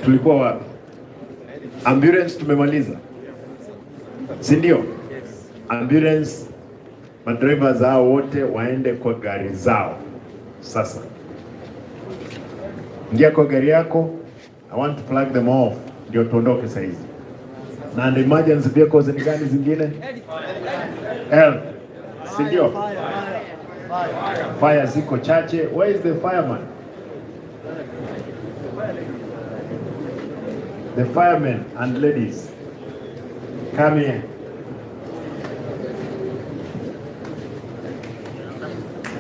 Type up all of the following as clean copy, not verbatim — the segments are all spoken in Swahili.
Tulikuwa wapi? Ambulance tumemaliza, si ndio? Ambulance, madriver zao wote waende kwa gari zao. Sasa ingia kwa gari yako, I want to flag them off, ndio tuondoke saa hizi. Na and emergency vehicles ni gani zingine? Health, si ndio? Fire ziko chache. Where is the fireman? The firemen and ladies, come here.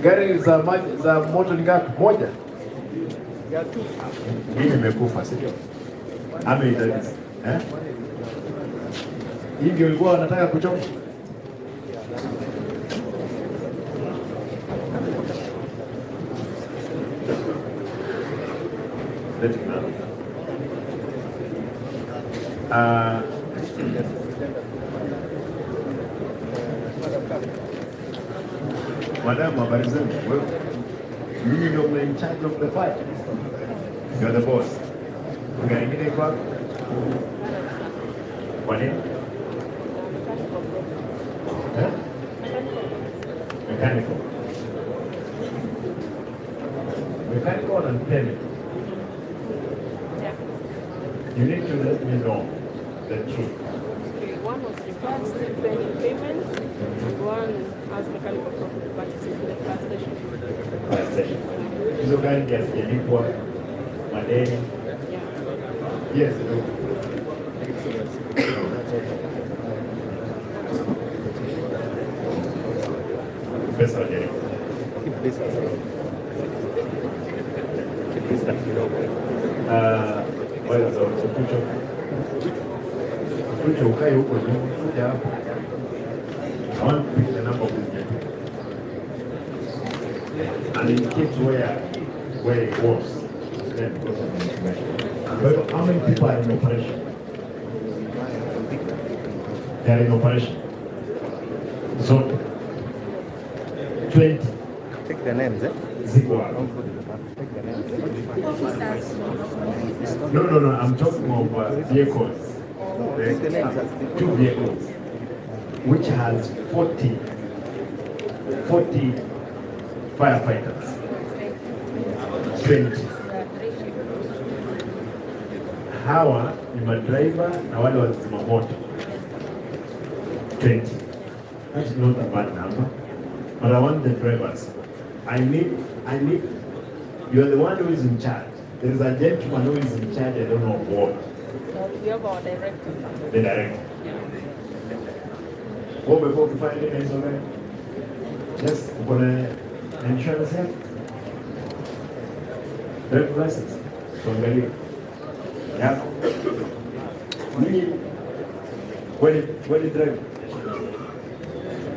Gari za za moto ni ngapi? Moja. Hii imekufa, si ndio? Ama eh? Hii ndio ilikuwa wanataka kuchoma. Let it know. Madam, habari zenu? Wewe nyinyi ndio mna in charge of the fire. You are the boss. Gari ingine iko wapi? Kwa nini? Eh? Mechanical. Mechanical and payment. You need to let me know the truth. Okay, one was repaired, still pending payment. One has mechanical problem, but it is in the fire station. Fire station. Hizo gari ndio hazijalipwa madeni. Yeah. Yes. Pesa hawajalipwa. Kucho ukae huko nyuma, kuja hapo. I want to pick the number of these gentlemen. And in case where it was, then because of the information. But how many people are in operation? They are in operation. Zote. 20. Take the names, eh? Ziko wapi? Take the names. No, I'm talking of vehicles. Two vehicles, which has 40 firefighters. 20. Hawa ni madriver na wale wa zimamoto. 20. That's not a bad number, but I want the drivers. I need, you are the one who is in charge. There is a gentleman who is in charge, I don't know what. We have our director. The director. Yeah. What before we find it is okay? Yes, uko na insurance yako? Driver's license. Tuangalie. Yako. Nini? Kweli driver.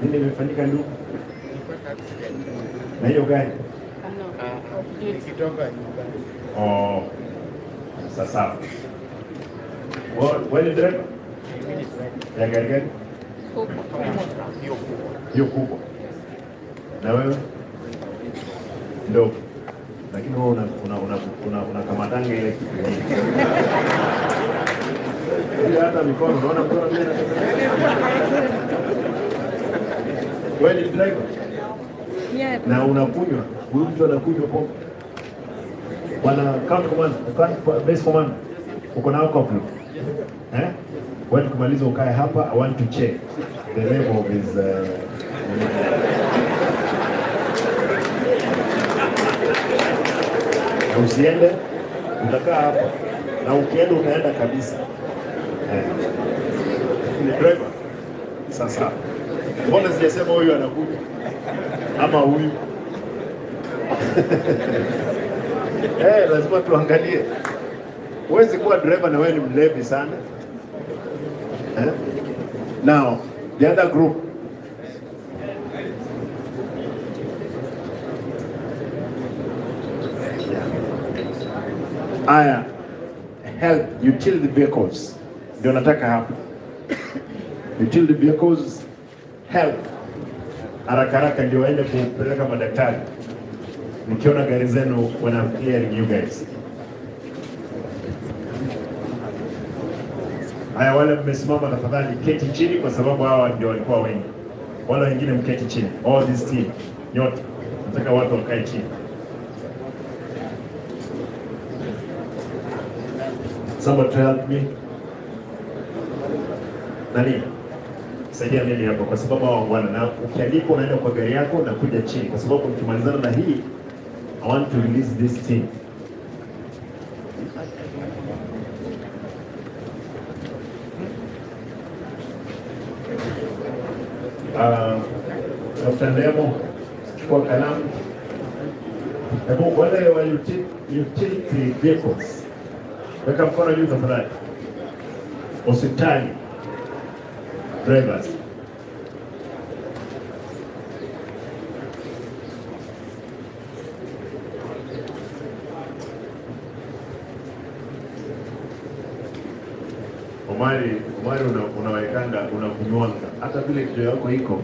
Nini imefanyika ndugu? Na hiyo gari? Nikitoka nyumbani. Oh. Sasa. Wewe ni driver? Ya gari gani? Hiyo kubwa. Na wewe? Ndio. Lakini wewe unakamatanga ile kitu. Ile hata mikono unaona mkono mimi na. Wewe ni driver? Na unakunywa, huyu mtu anakunywa pombe. Bwana county command, base command, uko na alcohol? Eh? Wewe tukimaliza ukae hapa, I want to check the level of his na usiende, utakaa hapa. Na ukienda utaenda kabisa. Ni driver. Sasa. Mbona sijasema huyu anakuja? Ama huyu? Lazima tuangalie. Huwezi kuwa driver na wewe ni mlevi sana. Eh? Now, the other group. Aya, help utility vehicles. Ndio nataka hapa. Utility vehicles help. Haraka haraka ndio waende kupeleka madaktari. Nikiona gari zenu when I'm clearing you guys. Haya, wale mmesimama tafadhali keti chini, kwa sababu hawa ndio walikuwa wengi. Wale wengine mketi chini. All this team, nyote. Nataka watu wakae chini. Somebody to help me. Nani? Saidia mimi hapo kwa sababu hawa wana na ukiandika unaenda kwa gari yako na kuja chini, kwa sababu mkimalizana na hii I want to release this team. Dr. Ndemo, chukua kalamu. Hebu wale wa utility vehicles, weka mkono juu tafadhali. Hospitali drivers. Omari unawekanga, unakunywanga hata vile kichwa yako iko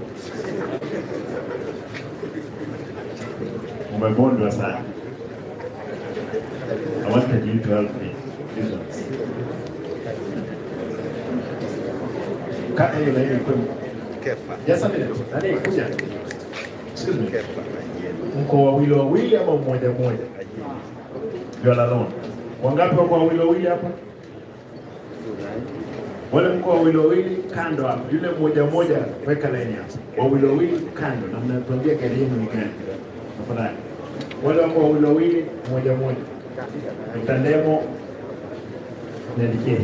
umebondwa sana. I wanted you to help me. This ones. Kata hiyo laini kwa Kefa. Just a minute. Nani kuja? Excuse me. Kefa. Mko wawili wawili ama mmoja mmoja? You are alone. Wangapi wako wawili wawili hapa? Wale mko wawili wawili kando hapo. Yule mmoja mmoja weka laini hapo. Wawili wawili kando na mnatuambia gari yenu ni gani. Tafadhali. Wale wako wawili wawili mmoja mmoja. Mtandemo niandikie.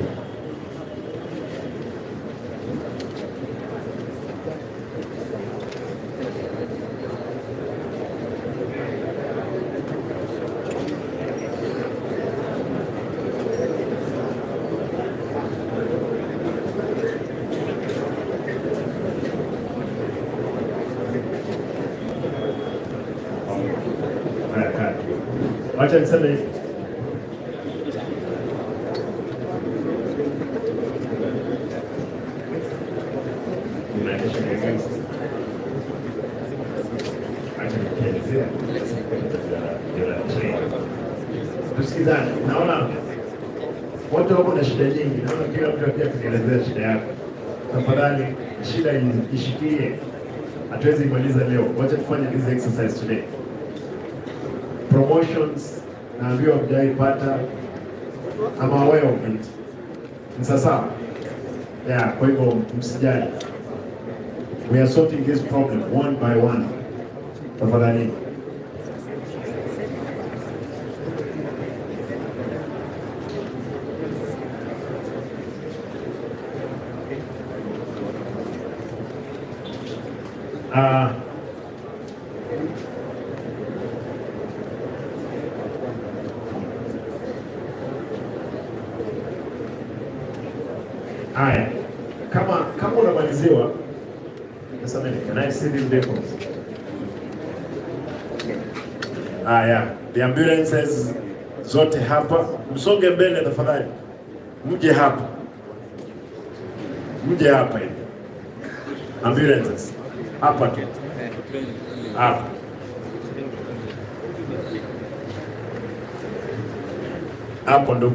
Wacha niseme hivi. Unaendesha gari gani sasa? Acha nikielezea. Tusikizane. Naona watu wako na shida nyingi. Naona kila mtu pia kunielezea shida yako. Tafadhali shida ishikie. Hatuwezi imaliza leo. Wacha tufanye this exercise today. Promotions naambiwa mjaipata, I'm aware of it. Ni sawa? Yeah, kwa hivyo msijali. We are sorting this problem one by one. Tafadhali. Haya, kama unamaliziwa, sasa can I see these vehicles? Haya, the ambulances zote hapa, msonge mbele tafadhali. Mje hapa. Mje hapa hivi. Ambulances hapa tu. Hapa. Hapo ndo.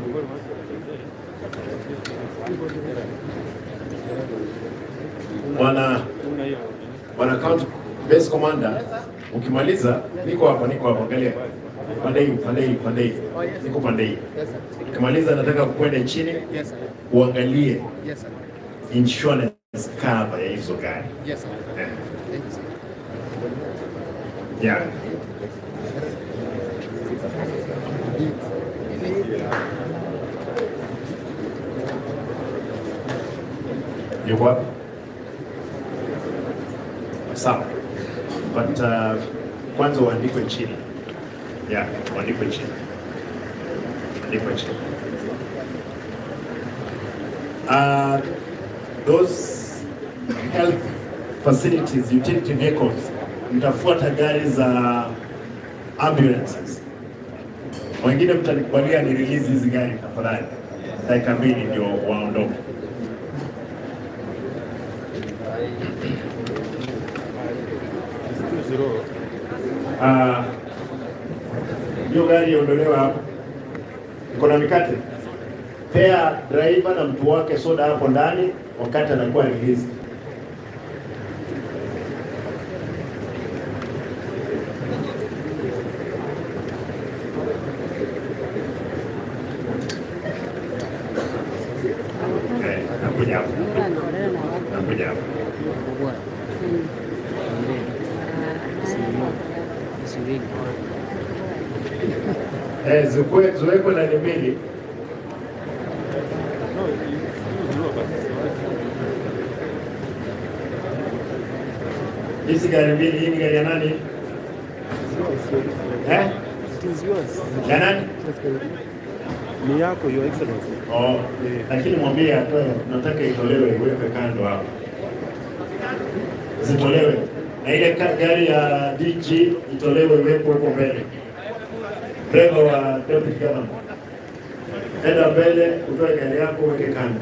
Bwana County Base Commander, ukimaliza niko hapa, angalia. Pande hii. Niko pande hii. Ukimaliza nataka kwenda chini uangalie insurance cover ya hizo gari. Yes sir. Thank you sir. Yeah. Yuko wapi? Sawa. But kwanza uandikwe chini. Yeah, uandikwe chini. Andikwe chini. Those health facilities, utility vehicles, mtafuata gari za ambulances. Wengine mtanikubalia ni release hizi gari tafadhali. Dakika 2 ndio waondoke. Hiyo gari iondolewe hapo. Iko na mikate? Pea driver na mtu wake soda hapo ndani wakati anakuwa release. Nakuja hapo. Nakuja hapo. Ziwekwe na mbili. Hizi gari mbili, hii ni gari ya nani? Eh? Ya nani? Ni yako, Your Excellency. Oh, lakini mwambie atoe, nataka itolewe iwekwe kando hapo. Zitolewe. Na ile gari ya DG itolewe iwekwe huko mbele. Driver wa Deputy Governor. Enda mbele, utoe gari yako uweke kando.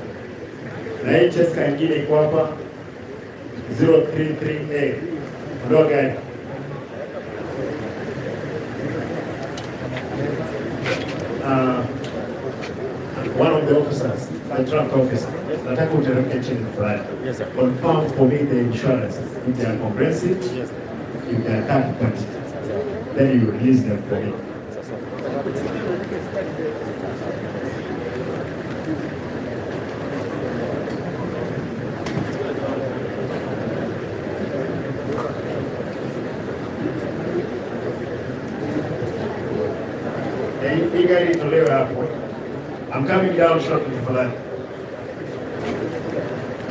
Na hii cheska nyingine iko hapa 033A. Ondoa gari. One of the officers, the traffic officer, nataka uteremke chini fulani. Yes, sir. Confirm for me the insurances. If they are comprehensive, yes, sir. If they are third party, then you release them for me. Hii gari itolewe hapo. I'm coming down shortly for that.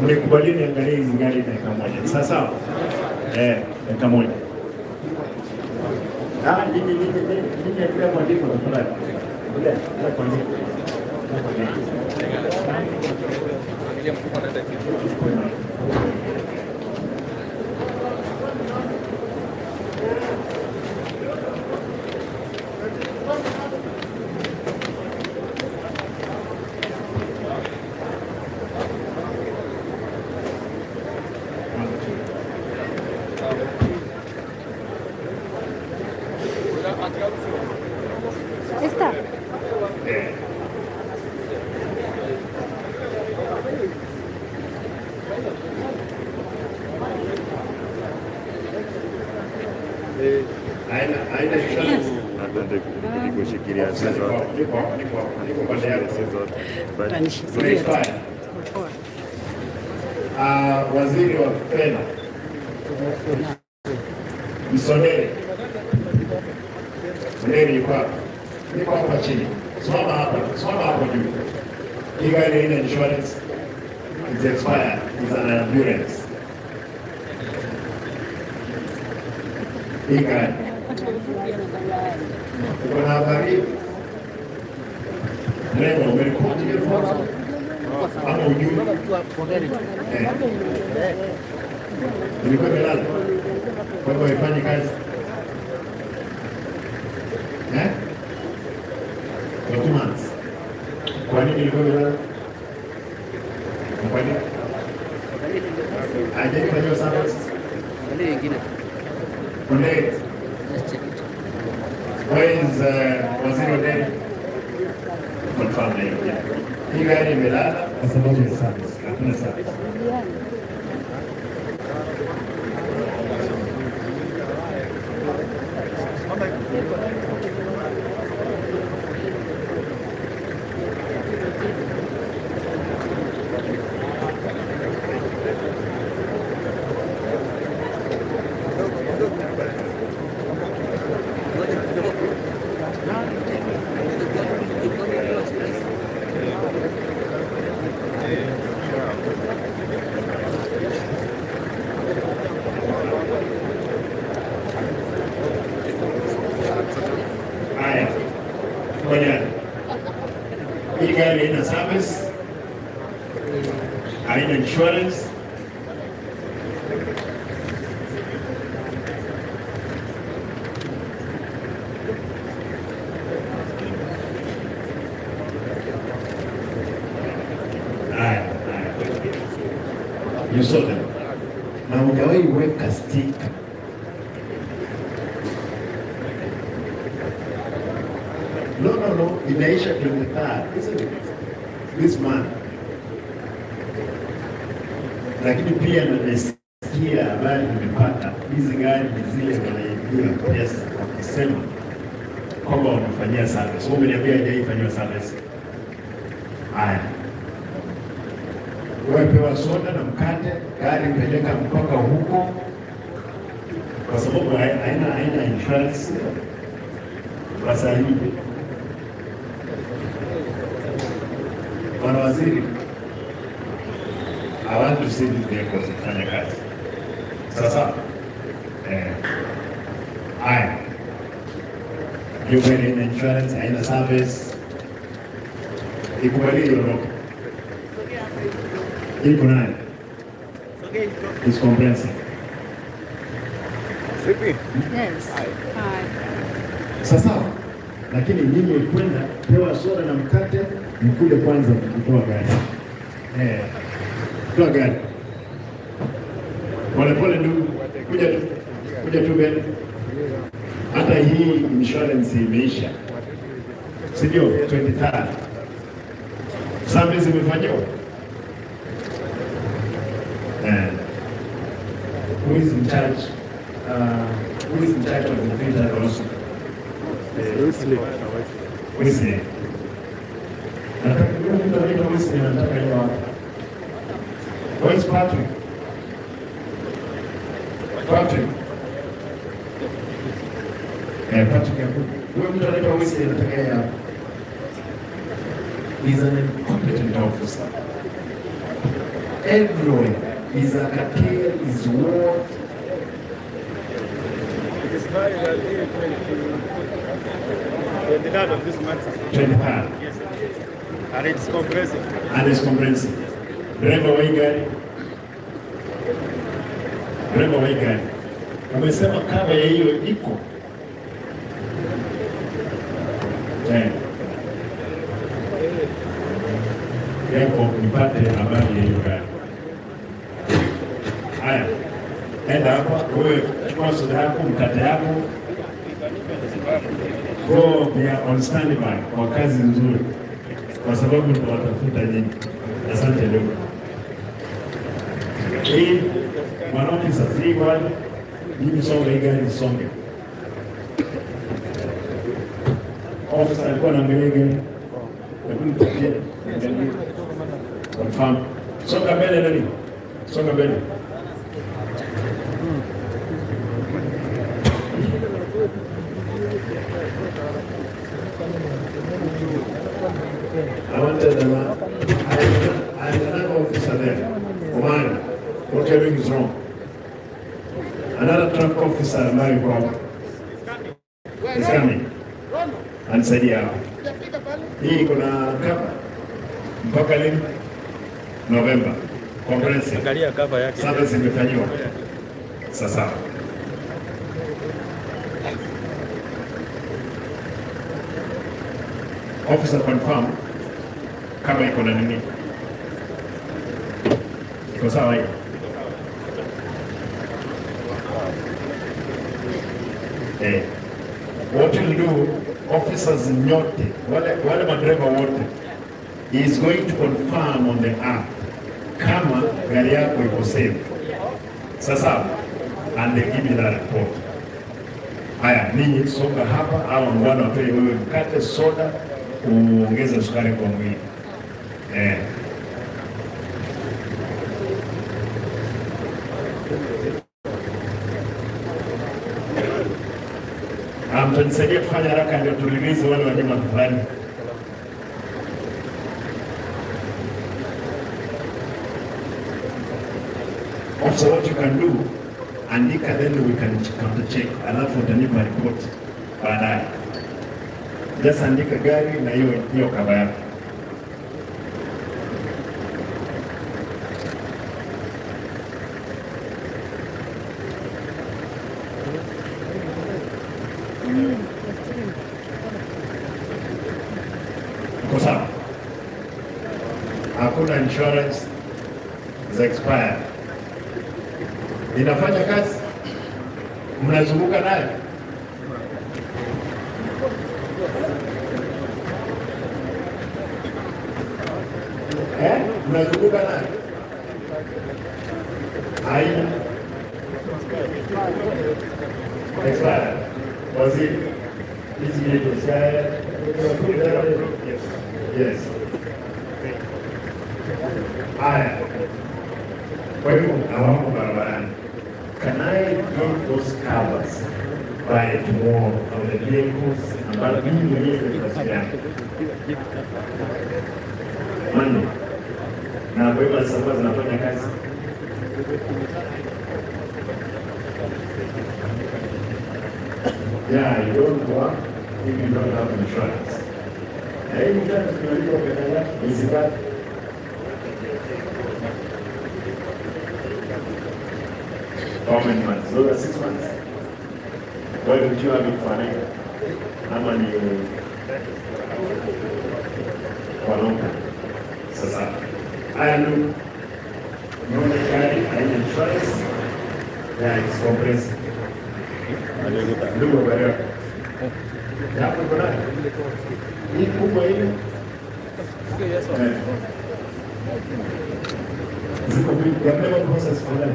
Mnikubali niangalie hizi gari dakika moja. Sawa sawa? Dakika moja. Ah, nini endelea kuandika tafadhali. Endelea kuandika. Esta. Waziri wa fedha Msonere Msonere yuko hapa, niko hapa chini, simama hapa, simama hapo juu. Hii gari haina insurance, it's expired, it's an ambulance. Hii gari uko na habari? Mrembo, umeripoti hiyo ama ujui? Ilikuwa imelala, kwa hivyo haifanyi kazi. For 2 months. Kwa nini ilikuwa imelala? Kwa nini? Haijafanyiwa service. Onderi. Where is Waziri Onderi? Confirm na hiyo. Hii gari imelala kwa sababu ya service. Hakuna service. Hii gari haina service, haina insurance. Haya, you saw them. Na hujawahi weka sticker. No, inaisha 23rd, isn't it? This man. Lakini pia nimesikia habari nimepata, hizi gari ni zile wanaibia pesa wakisema kwamba wanafanyia service. Wewe umeniambia hajaifanyiwa service. Haya, wewe pewa soda na mkate, gari peleka mpaka huko, kwa sababu haina insurance. Sasa hivi bwana waziri, I want to see these vehicles zikifanya kazi. Sasa haya, hiyo gari haina insurance, haina service, ikubalie iondoke. Iko nayo is comprehensive. Yes. Hi. Sasa lakini nyinyi kwenda pewa soda na mkate, mkule kwanza kutoa gari. Toa gari. Pole pole ndugu, kuja tu Ben. Hata hii insurance imeisha, si ndio? 23 service imefanyiwa. Who is in charge? Who is in charge of the theater also? Wesley. Wesley. Nataka mtu anaitwa Wesley, anataka yeye wapi? Where is Patrick? Patrick. Patrick hapo. Huyo mtu anaitwa Wesley anataka yeye hapa. He's an incompetent officer. Everywhere. He's a cartel, he's what? It is valid until 23rd of this month. 23rd. Yes. And it's comprehensive. And it's comprehensive. Driver wa hii gari. Driver wa hii gari. Umesema cover ya hiyo iko. Yako nipate habari ya hiyo gari. Haya, enda hapa, wewe chukua soda yako, mkate yako. Go, we are on standby kwa kazi nzuri, kwa sababu tunawatafuta nyinyi. Asante ndugu. Hii bwana ofisa, hii bwana, mimi songe hii gari songe. Officer alikuwa anaangalia gari. Lakini tukie. Confirm. Songa mbele nani? Songa mbele. I wanted another officer there. Omar, what you're doing is wrong. Another traffic officer ambaye yuko hapo. Is coming. Anisaidia hapo. Hii iko na cover mpaka lini? November. Comprehensive. Angalia cover yake. Service imefanyiwa. Sasa. Officer confirm kama iko na nini. Iko sawa hiyo? What you'll do, officers nyote, wale madereva wote, he is going to confirm on the app kama gari yako iko safe. Sasa, and they give you that report. Haya, ninyi songa hapa au mbwana wapewe wewe mkate, soda, uongeze sukari kwa mwili. Mtanisaidia kufanya haraka ndio tulilize wale wa nyuma fulani. Officer, what you can do, andika, then we can counter check, alafu utanipa report baadaye. Just andika gari na hiyo cover yako. Iko sawa? Hakuna insurance is expired. Inafanya kazi? Mnazunguka nayo? Eh? Mnazunguka nayo? Haina. Expired. Waziri. Hizi vehicles. Yes. Yes. Haya. Kwa hivyo hawako barabarani. Can I get those covers by tomorrow of the vehicles ambayo mimi mwenyewe nitawasiliana Monday? Na kwa hivyo zitakuwa zinafanya kazi. Yeah, you don't work if you don't have insurance. Na hii insurance tunalipa pesa ngapi? Miezi ngapi? How many months? Those are 6 months. Why don't you have it for an year? Ama ni kwa long time. Sasa, haya ndio nione gari haina insurance. Yeah, it's comprehensive. Ndugu habari yako? Hapo iko nayo? Hii kubwa ile? Ziko vipi? Ya never process for them.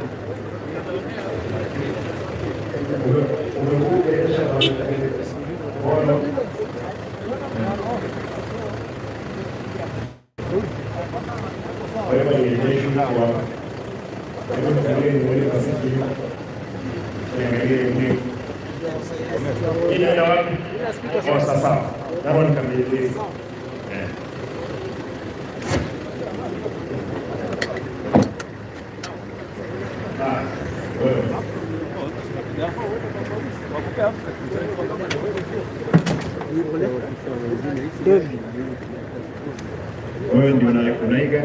Umekuwa ukiendesha kwa Kwa hivyo niendeshe kwa hebu niangalie nione basi hiyo. Niangalie ni inaenda wapi? Oh, sasa. Naona nikamiliki. Eh. Ah, wewe. Wewe ndio unaiga?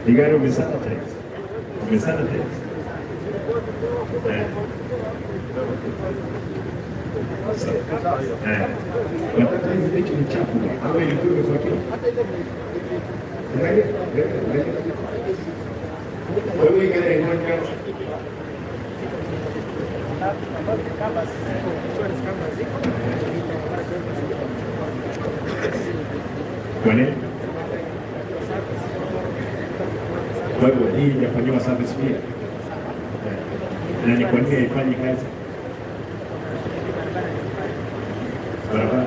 Ni gari umesanitize? Umesanitize? Eh. Eh. Unapata hizi vitu ni chafu ama ilikuwa imefuatiwa? Angalia, angalia. Wewe gari haikuwa Kwa nini? Kwa hivyo hii inafanyiwa service pia. Na ni kwa nini haifanyi kazi? Barabara.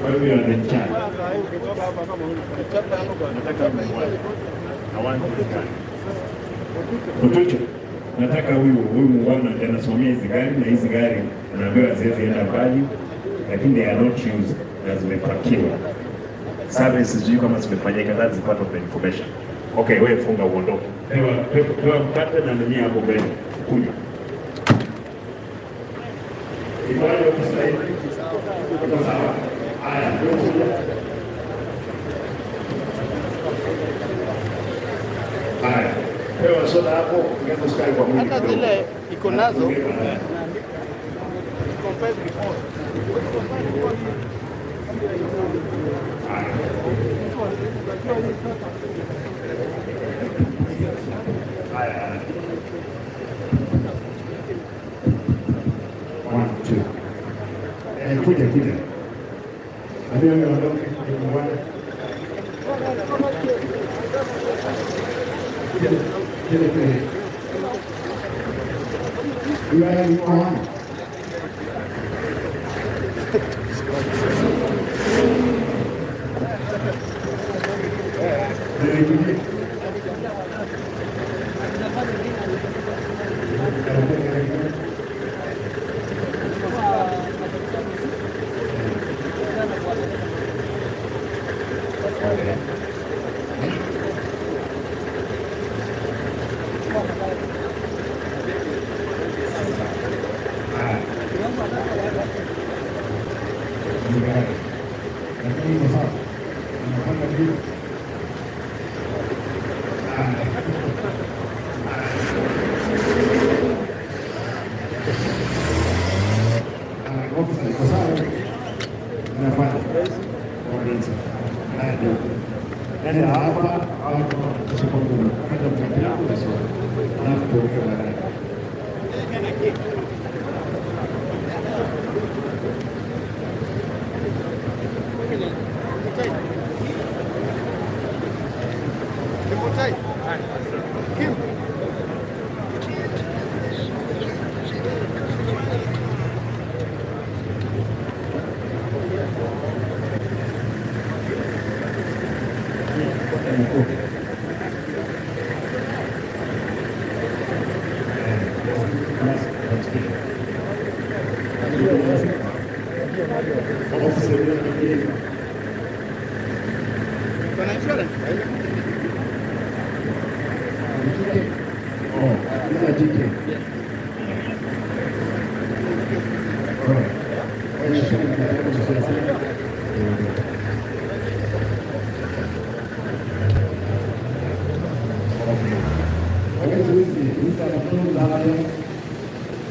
Kwa hivyo you are in charge. Nataka muone. I want this guy. Mtoto, nataka huyu muungwana ndiye anasimamia hizi gari na hizi gari anaambiwa haziwezi enda mbali, lakini they are not used na zimepakiwa. Service sijui kama zimefanyika, that is part of the information. Okay, wewe funga uondoke. Pewa mkate na nini hapo mbele. Kunywa. Ikoje ofisi hii? Iko sawa. Haya, ndio kuja. Haya. Pewa soda hapo, ongeza sukari kwa mwili. Hata zile iko nazo compare before. Haya. 1 2. Kuja kuja. Ambia wewe ondoke kwa Kuja kuja. You are on. Nenda hapa au Mutai. Kim. Kuna insurance? Oh, this is a GK. All right. Okay. Okay, so hizi anafunza hapa.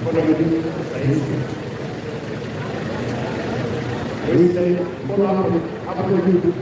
Kuna mtu sahihi. Hizi kuna hapo hapo juu.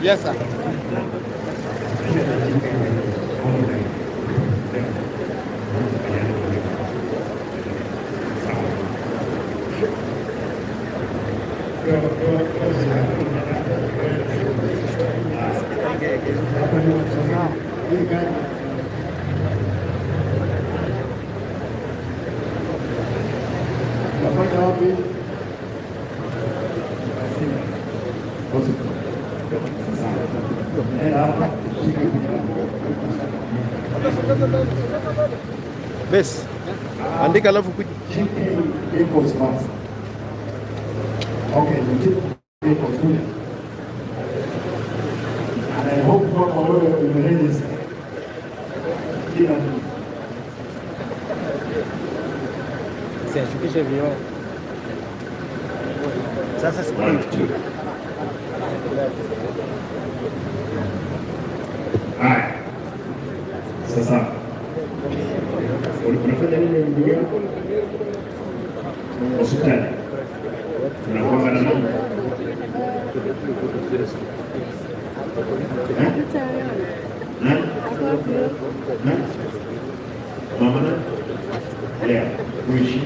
Yes, sir. Bes. Andika alafu kuja. Equals fast. Okay, equals kuja. And I hope kwamba wewe umeregister kila mtu. Siashukishe vioo. Sasa siku. Haya. Sasa unafanya nini ndugu yangu? Hospitali. Unakuwa na nani? Nani? Nani? Mama nani? Lea. Kuishi.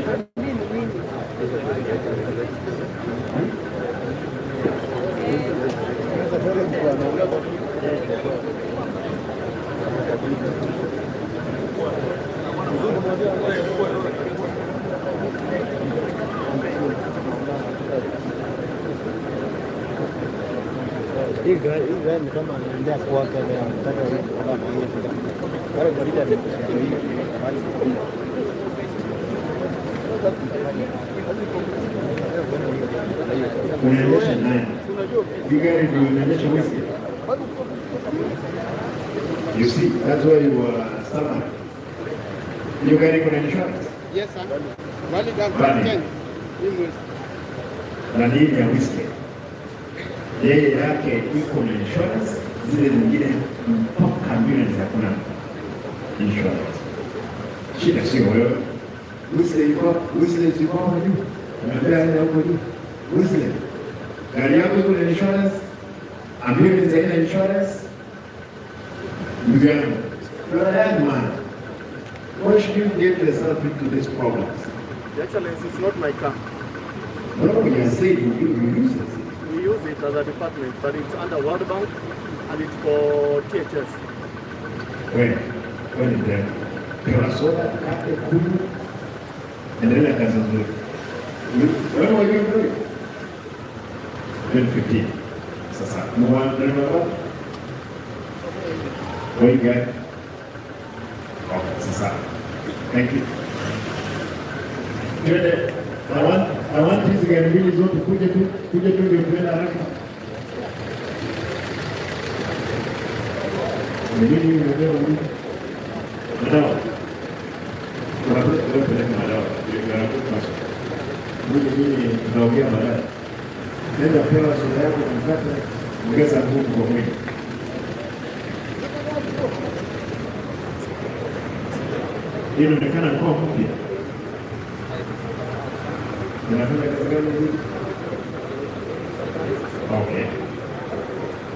Hii gari ni kama anaendea kwake na anataka wale gari ya Unaendesha nani? Hii gari ndio unaendesha wewe. You see, that's why you are stubborn. Hiyo gari iko na insurance? Yes, sir. Valid until Valid. 10. Hii mwezi. Na nini ya Whistler? Yeye yake iko na insurance, zile zingine mpaka ambulance hakuna insurance. Shida sio wewe. Whistler iko, Whistler iko hapo juu. Unaambia aende huko juu. Whistler, gari yako iko na insurance, ambulance haina insurance. Ndugu yangu, you are a young man. Why should you get yourself into these problems? Your Excellency, it's not my car. No, you say you use it. We use it as a department, but it's under World Bank and it's for THS. Wewe, wewe ni dereva. Pewa soda, mkate, kunywa, endelea na kazi nzuri. Wewe were you employed? 2015. Sasa, mwa dereva wapi? Wewe gani? Okay, sasa. Thank you. Twende. I want hizi gari mbili zote kuja tu ndio tuende haraka. Ni nini umebeba nini? Madawa. Unapeleka peleka madawa. Ndio yanakupa. Mimi mimi tunaongea baadaye. Nenda pewa soda yako na mkate, ongeza nguvu kwa mwili. Hii inaonekana kuwa mpya. Inafanya kazi gani hii? Okay.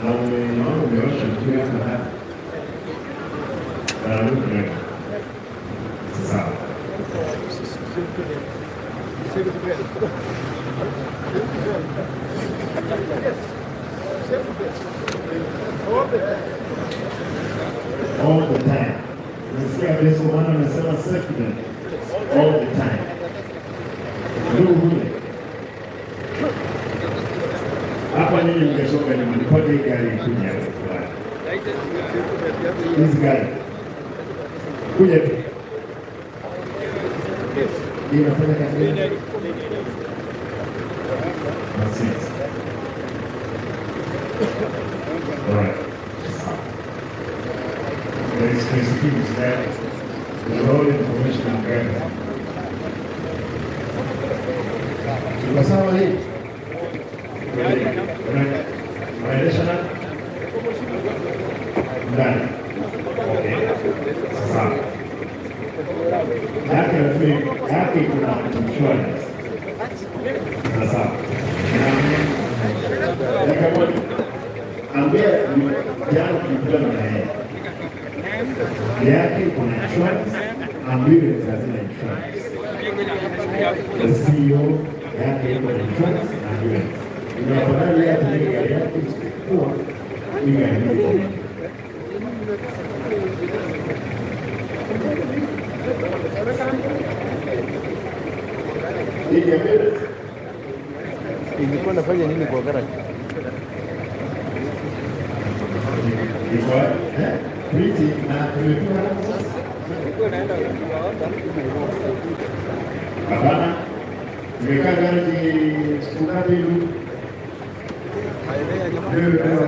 Na umeona umewasha mzuri hapa hapa. Na ndio. Sawa. All the time. Nasikia Yesu mwana amesema secular all the time. Ndugu hule. Hapa nyinyi mngesonga nyuma nipate hii gari kuja hapa fulani. Hizi gari. Kuja tu. Hii inafanya kazi gani? Mercedes. All right. There is no excuse there. The all information I'm getting. Tuko sawa hii? Unaendesha nani? Ndani. Okay. Sawa. Yake nafikiri yake kuna insurance. Sawa. Dakika moja. Ambia jana tulikutana na yeye. Yake kuna insurance, ambulance hazina insurance. The CEO yake iko na insurance na ambulance. Ni afadhali yeye atumie gari yake isipokuwa hii gari iko mingi. Hii ni ambulance. Ilikuwa nafanya nini kwa garage? Iko eh? Pretty na tumepima hapo sasa. Hapana. Nimekaa garage siku ngapi hivi? Wewe wewe.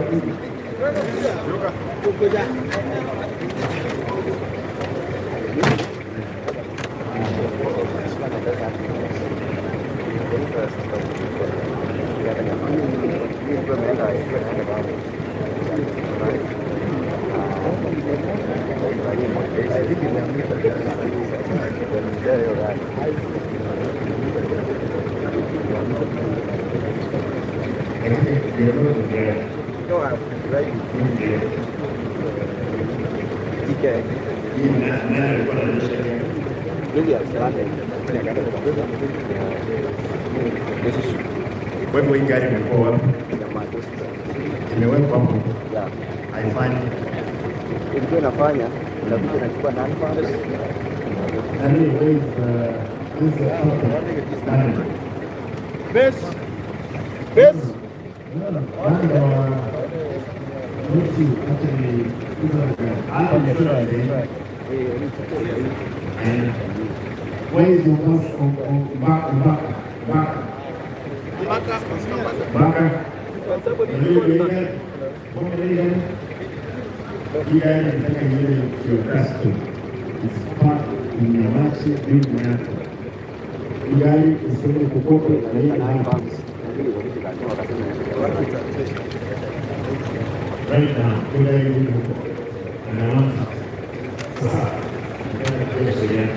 Hii nani alikuwa anaendesha gari? Kwa hivyo hii gari imekuwa wapi? Imewekwa hapo. Haifanyi. Ilikuwa inafanya, unakuja unachukua namba. Nani, where is the, who is the project manager? Base. Base. No, not you, actually, who's the guy? Ah, insurance, eh? And where is your boss on back, back, back, Baka. back? Hii gari inataka iende kiasi. It's part inyamache dini yako. Gari isiende kokote na hii hapa. Right now, gari hii huko. Anaanza. Sasa, ndio sheria.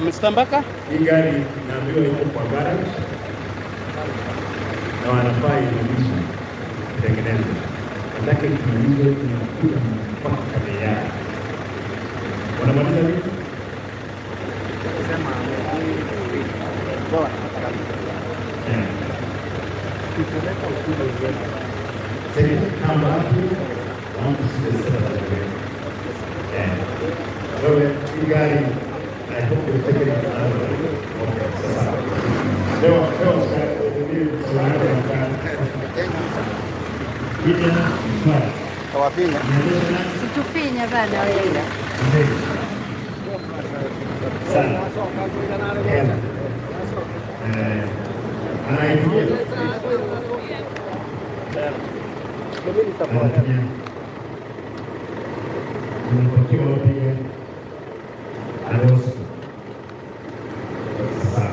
Mr. Mbaka? Hii gari naambiwa iko kwa garage na wanafaa irudishwe itengenezwe. Nataka ikimalizwe inakuja mpaka bei yake. Wanamaliza lini? Kama hapo want to see the setup again. Wewe hii gari I hope you've taken it out. Okay, sasa. Leo Kawafinya. Situfinya bana wewe. Sana. Anaitumia. Unapakiwa wapi? Aroso. Sasa.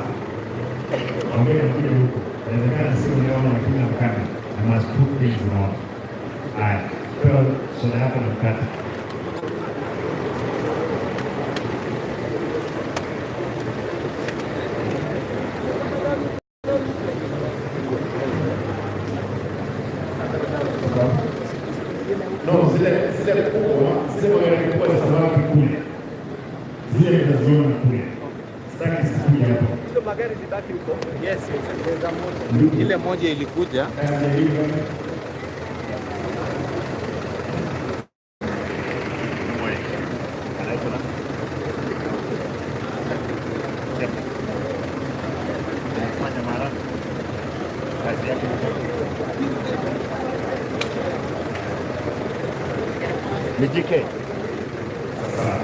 Ongea kuja huko. Inawezekana siku leo wanakunywa mkate. I must put things in order. Haya, pewa soda yako na mkate. No, zile kubwa, zile magari kubwa za samaki kule. Zile mtaziona kule. Sitaki zikuje hapa. Hizo magari zibaki huko. Yes, ile moja ilikuja. Ni JK. Sasa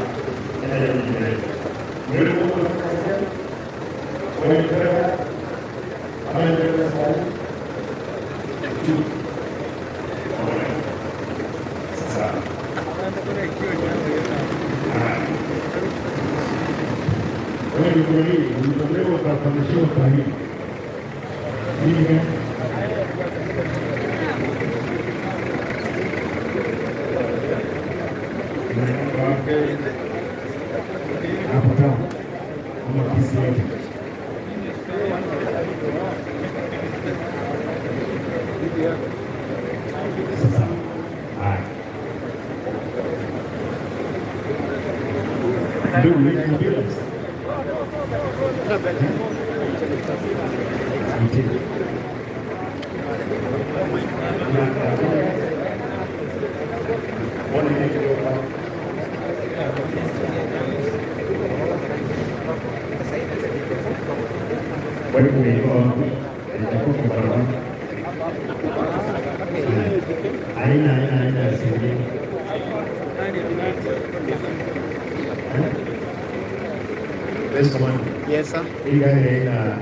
Yes, sir. Hii gari haina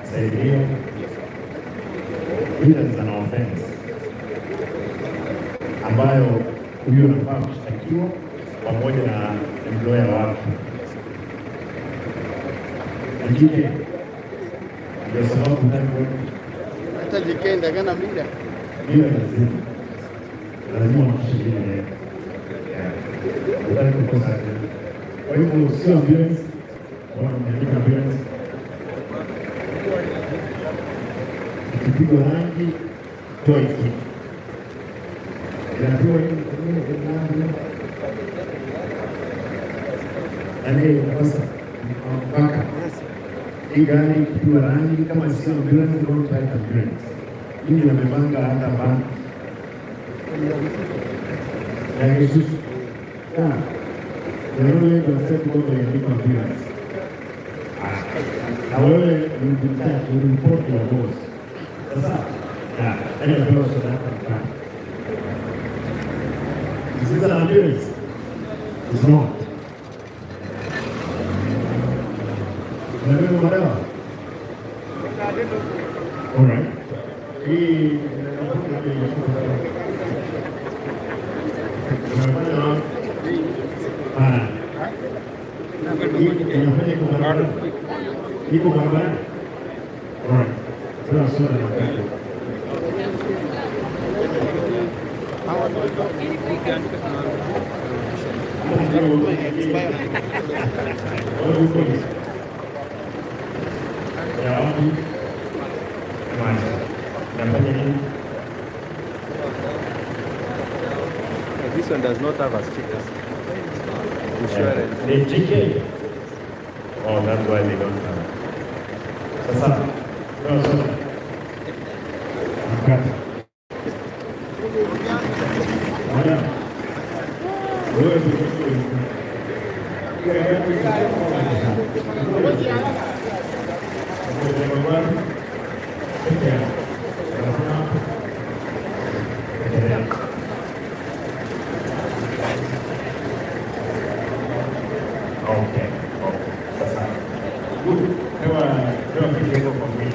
saidia. Hii is an offense ambayo huyu anafaa kushtakiwa pamoja na employer wake. Lakini ndio sababu hutaki hata jikenda kana mila. Mila lazima mshiriki. Hataki kukosa. Kwa hivyo sio ambulance, wana mmeandika ambulance. Ikipigwa rangi toa hiki. Inapigwa nini? Nani sasa mpaka hii gari ikipigwa rangi kama sio ambulance, don't type ambulance. Hii wamepanga hata bank ya Isuzu. Ya yule ndio sasa kwamba iandikwa ambulance. Na wewe ni report ya boss. Sasa na ndio ndio soda yako mkate. Is this an ambulance? It's not. Unabeba madawa? All right. Hii iko barabarani. All right. Sasa soda na mkate. This one does not have a sticker. Insurance. They TK. Oh, that's why they don't have. Sasa, no, sorry. Mkate. Madam, wewe Okay, okay. Sasa. Good. Hewa kidogo kwa mwili.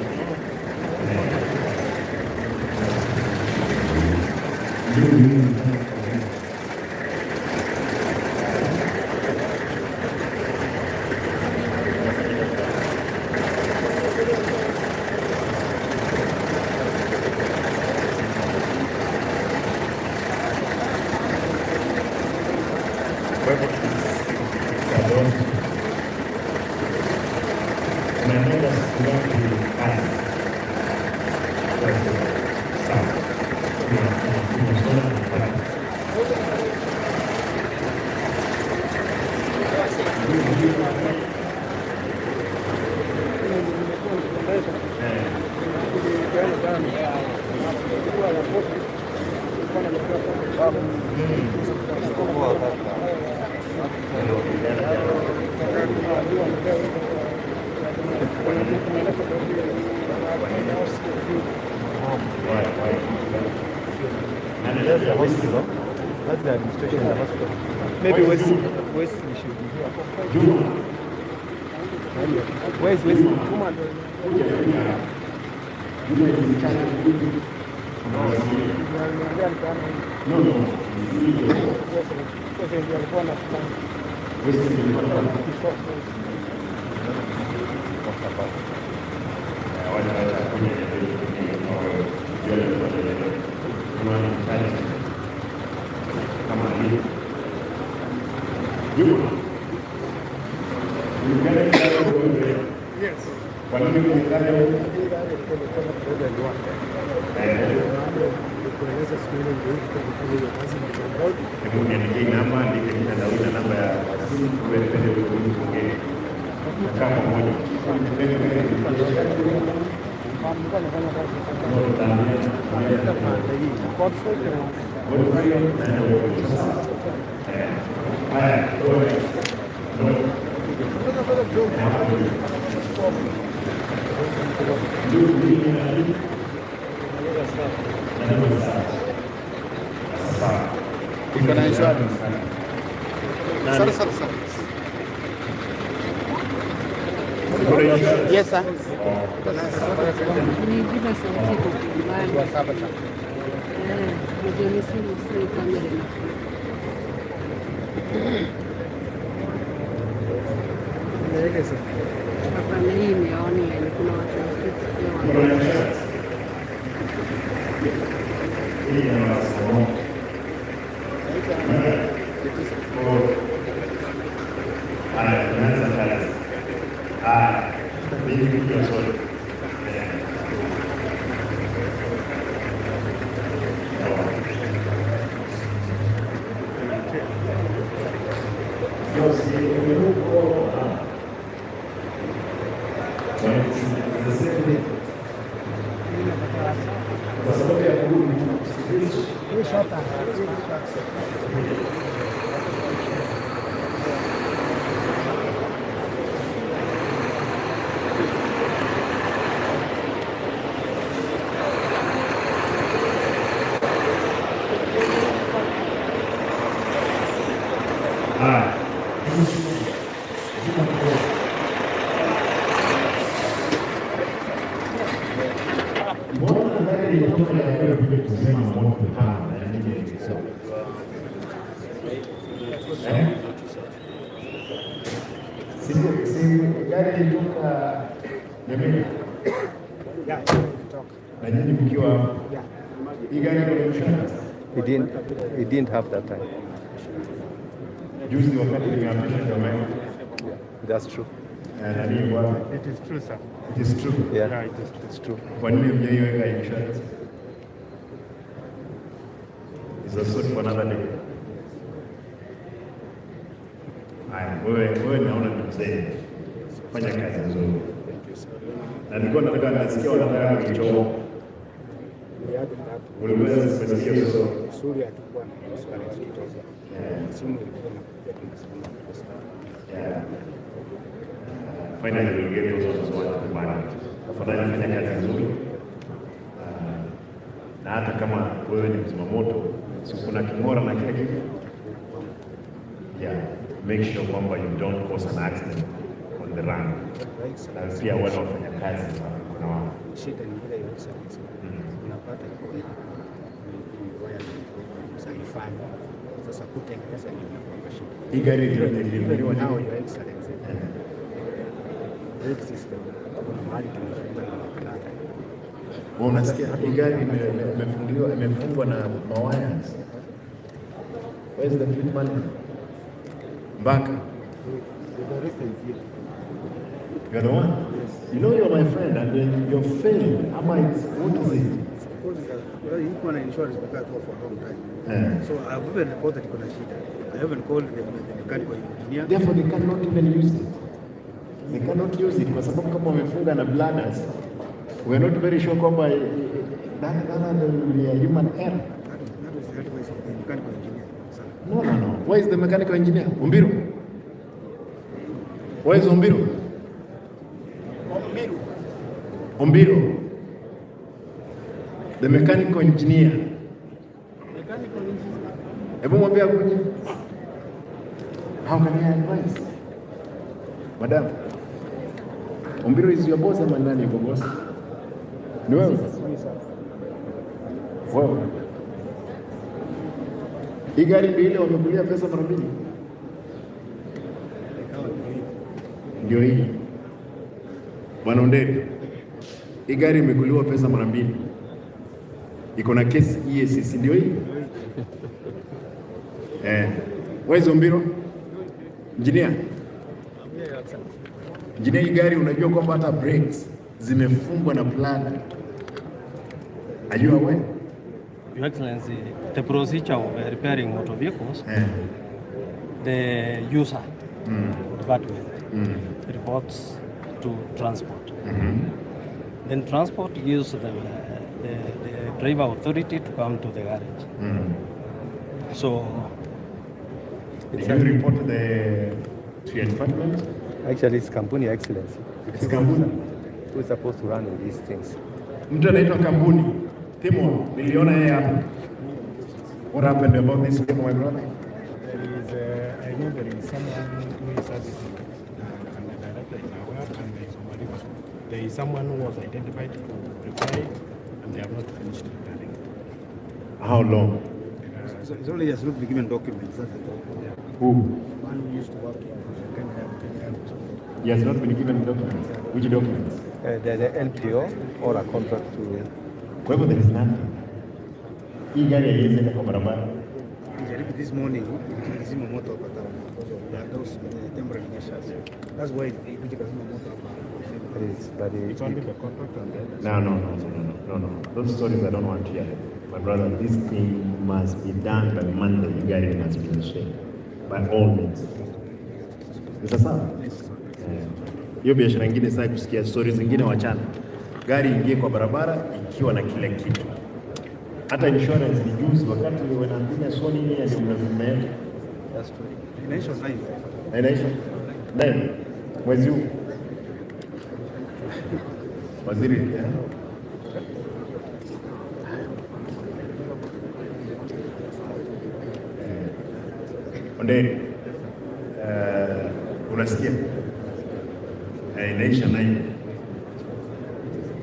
That's the hospital. That's the administration in the hospital. Maybe Wesley should be here. Where is Wesley? Iko na insurance. Sorry, sorry, sorry. Yes, sir. Nyinyi kunywa soda. No, si remove all the same thing. Kwa sababu ya kurudi Hii shota. Haya. Mbona gari ilitoka ya leo vile kusema moto kama na nini ilisoma? Eh? Si gari ilitoka Nyamira. Yeah, ilitoka. Na nyinyi mkiwa Yeah. hii gari iko insurance. He didn't have that time. Juzi wakati nimeapisha ndio maana. That's true. Na nini bwana? It is true, sir. It is true. Yeah, Yeah, it is true. it's true. Kwa nini hamjaiweka insurance? It's a suit for another day. Haya, wewe naona ni mzee. Fanya kazi nzuri. Na nilikuwa nataka nasikia wanataka kuichoma. We had that. Uliweza kusikia hizo. Suri hatukuwa na insurance kutoka. Simu ilikuwa inakuja tunasema Yeah. Finally we'll get those ones who want to. Tafadhali fanya kazi nzuri. Na hata kama wewe ni mzima moto, si kuna king'ora na kila kitu. Yeah, make sure kwamba you don't cause an accident on the run. Na pia wale wafanyakazi kuna wao. Shida ni ile ya excellence. Unapata iko waya haifai. Sasa kutengeneza ndio inakuwa shida. Hii gari ilinunuliwa Now lini? your excellency. Brake system kuna mahali tumefunga na maplaka. Wewe unasikia hii gari imefungiwa imefungwa na mawires. Where is the fleet manager? Mbaka. The director is here. You're the one? Yes. You know you're my friend and then you're failing. Ama it's, what is it? Because ilikuwa na insurance because for a long time. Eh. So I've even reported kuna shida. I haven't called the mechanical engineer. Therefore they cannot even use it. They cannot use it kwa sababu kama wamefunga na bladders. We are not very sure kwamba that will be a human error. That was the advice of the mechanical engineer. Sir. No. Where is the mechanical engineer? Ombiru. Where is Ombiru? Ombiru. Ombiru. The mechanical engineer. Hebu mwambie akuje. How can I advise? Madam. Ombiru is your boss ama nani yuko boss? Ni wewe? Wewe. Hii gari ndio ile wamekulia pesa mara mbili. Ndio hii. Bwana Onderi. Hii gari imekuliwa pesa mara mbili. Iko na kesi EACC ndio hii? Eh. Wewe Ombiro? Engineer. Engineer, hii gari unajua kwamba hata brakes zimefungwa na plug. Are you aware? Your Excellency, the procedure of repairing motor vehicles, the user department reports to transport. Then transport gives the driver authority to come to the garage. So, did you report to your department? Actually, it's Kampuni, Excellency. It's Kampuni. Who is supposed to run these things? Mtu anaitwa Kampuni. Timo, niliona yeye hapa. What happened about this one, my brother? There is, I know there is someone who is servicing, and the director is aware, and there is somebody. There is someone who was identified to repair it, and they have not finished repairing it. How long? So it's only just not been given documents. That's the problem. Yeah. Who? One who used to work in Kenya. He has not been given documents. Which documents? There's an NPO or a contract to. Kwa hivyo there is nothing. Hii gari haiwezi enda kwa barabara. Nilijaribu this morning ilizima moto hapa town because of those temporary measures. That's why ilikuja kazima moto hapa. But It's only the contract and the No. Those stories I don't want to hear. My brother, this thing must be done by Monday. You guys must be in shape. By all means. Ni sasa? Hiyo biashara ingine sasa kusikia stories zingine wachana. Gari ingie kwa barabara ikiwa na kila kitu. Hata insurance ni juzi wakati wanaambia Sony nini ndio mnazimeenda. That's true. Inaisha time. Na inaisha. Nine. Mwezi huu. Waziri. Onderi, unasikia? Inaisha 9.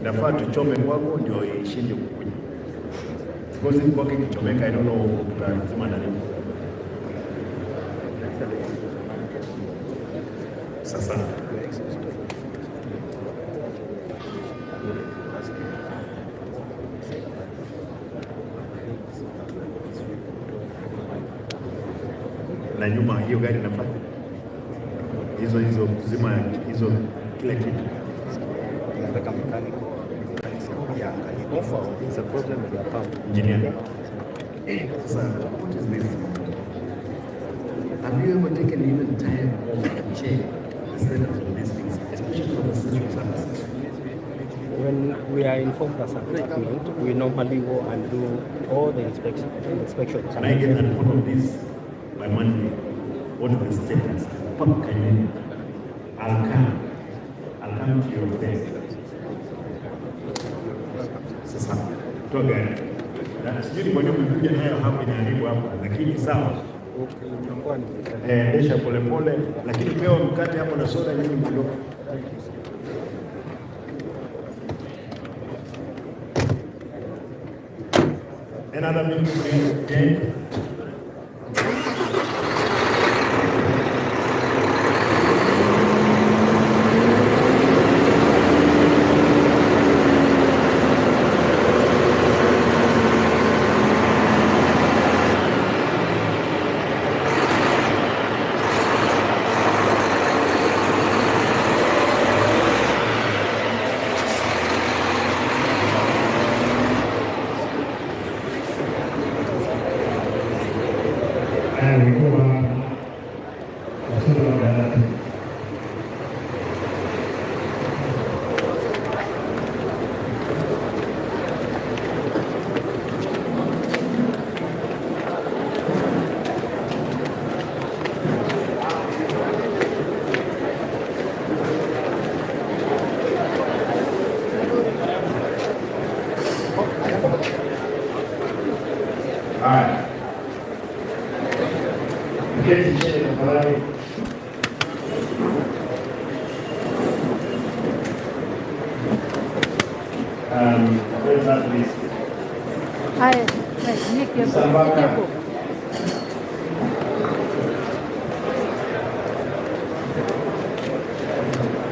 Nafaa tuchome kwako ndio ishinde kukuja. Because if kwako ikichomeka, I don't know tutazima na nini. Sasa na nyuma hiyo gari inafanya hizo kuzima hizo kila kitu. Nataka mechanical yaangalie. It's a problem with the pump. Engineer. Sasa, what is this? Have you ever taken even time to check the status of these things, especially for the central services? When we are informed as a department, we normally go and do all the inspections. Can I get a report of this by Monday? What is the status? I'll come to your desk. Sasa, toa gari. Na sijui ni kwa nini umekuja nayo hapa inaharibu hapa, lakini sawa. Endesha polepole, lakini pewa mkate hapo na soda nyinyi mwandoke. Another meeting please.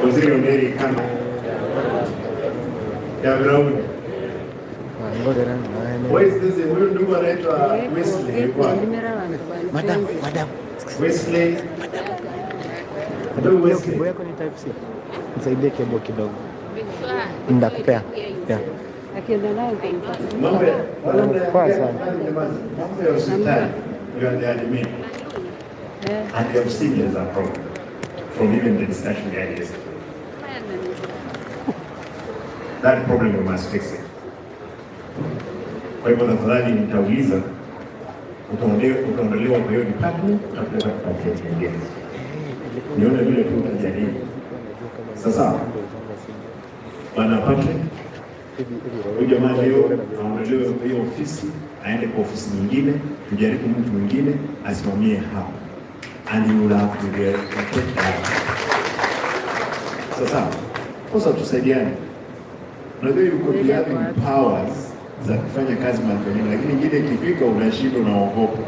Waziri Onderi kama ya ground. What is this? Huyu ndugu anaitwa Wesley. Madam. Wesley. Madam Wesley. Kebo yako ni type C. Nisaidie kebo kidogo. Ndakupea. Yeah. Akienda nayo nitampa. Mambo ya hospitali. You are the admin. And you have seen there's a problem. From even the discussion we had yesterday. That problem we must fix it. Kwa hivyo tafadhali nitauliza utaondolewa kwa hiyo department, utapeleka department nyingine. Nione vile tu utajaribu. Sasa Bwana Patrick, huyu jamaa leo aondolewe kwa hiyo ofisi, aende kwa ofisi nyingine, tujaribu mtu mwingine asimamie hapo. And you will have to relocate that. Sasa, kosa tusaidiane. Unajua you could be having powers za kufanya kazi mahali pengine, lakini ingine ikifika unashindwa, unaogopa.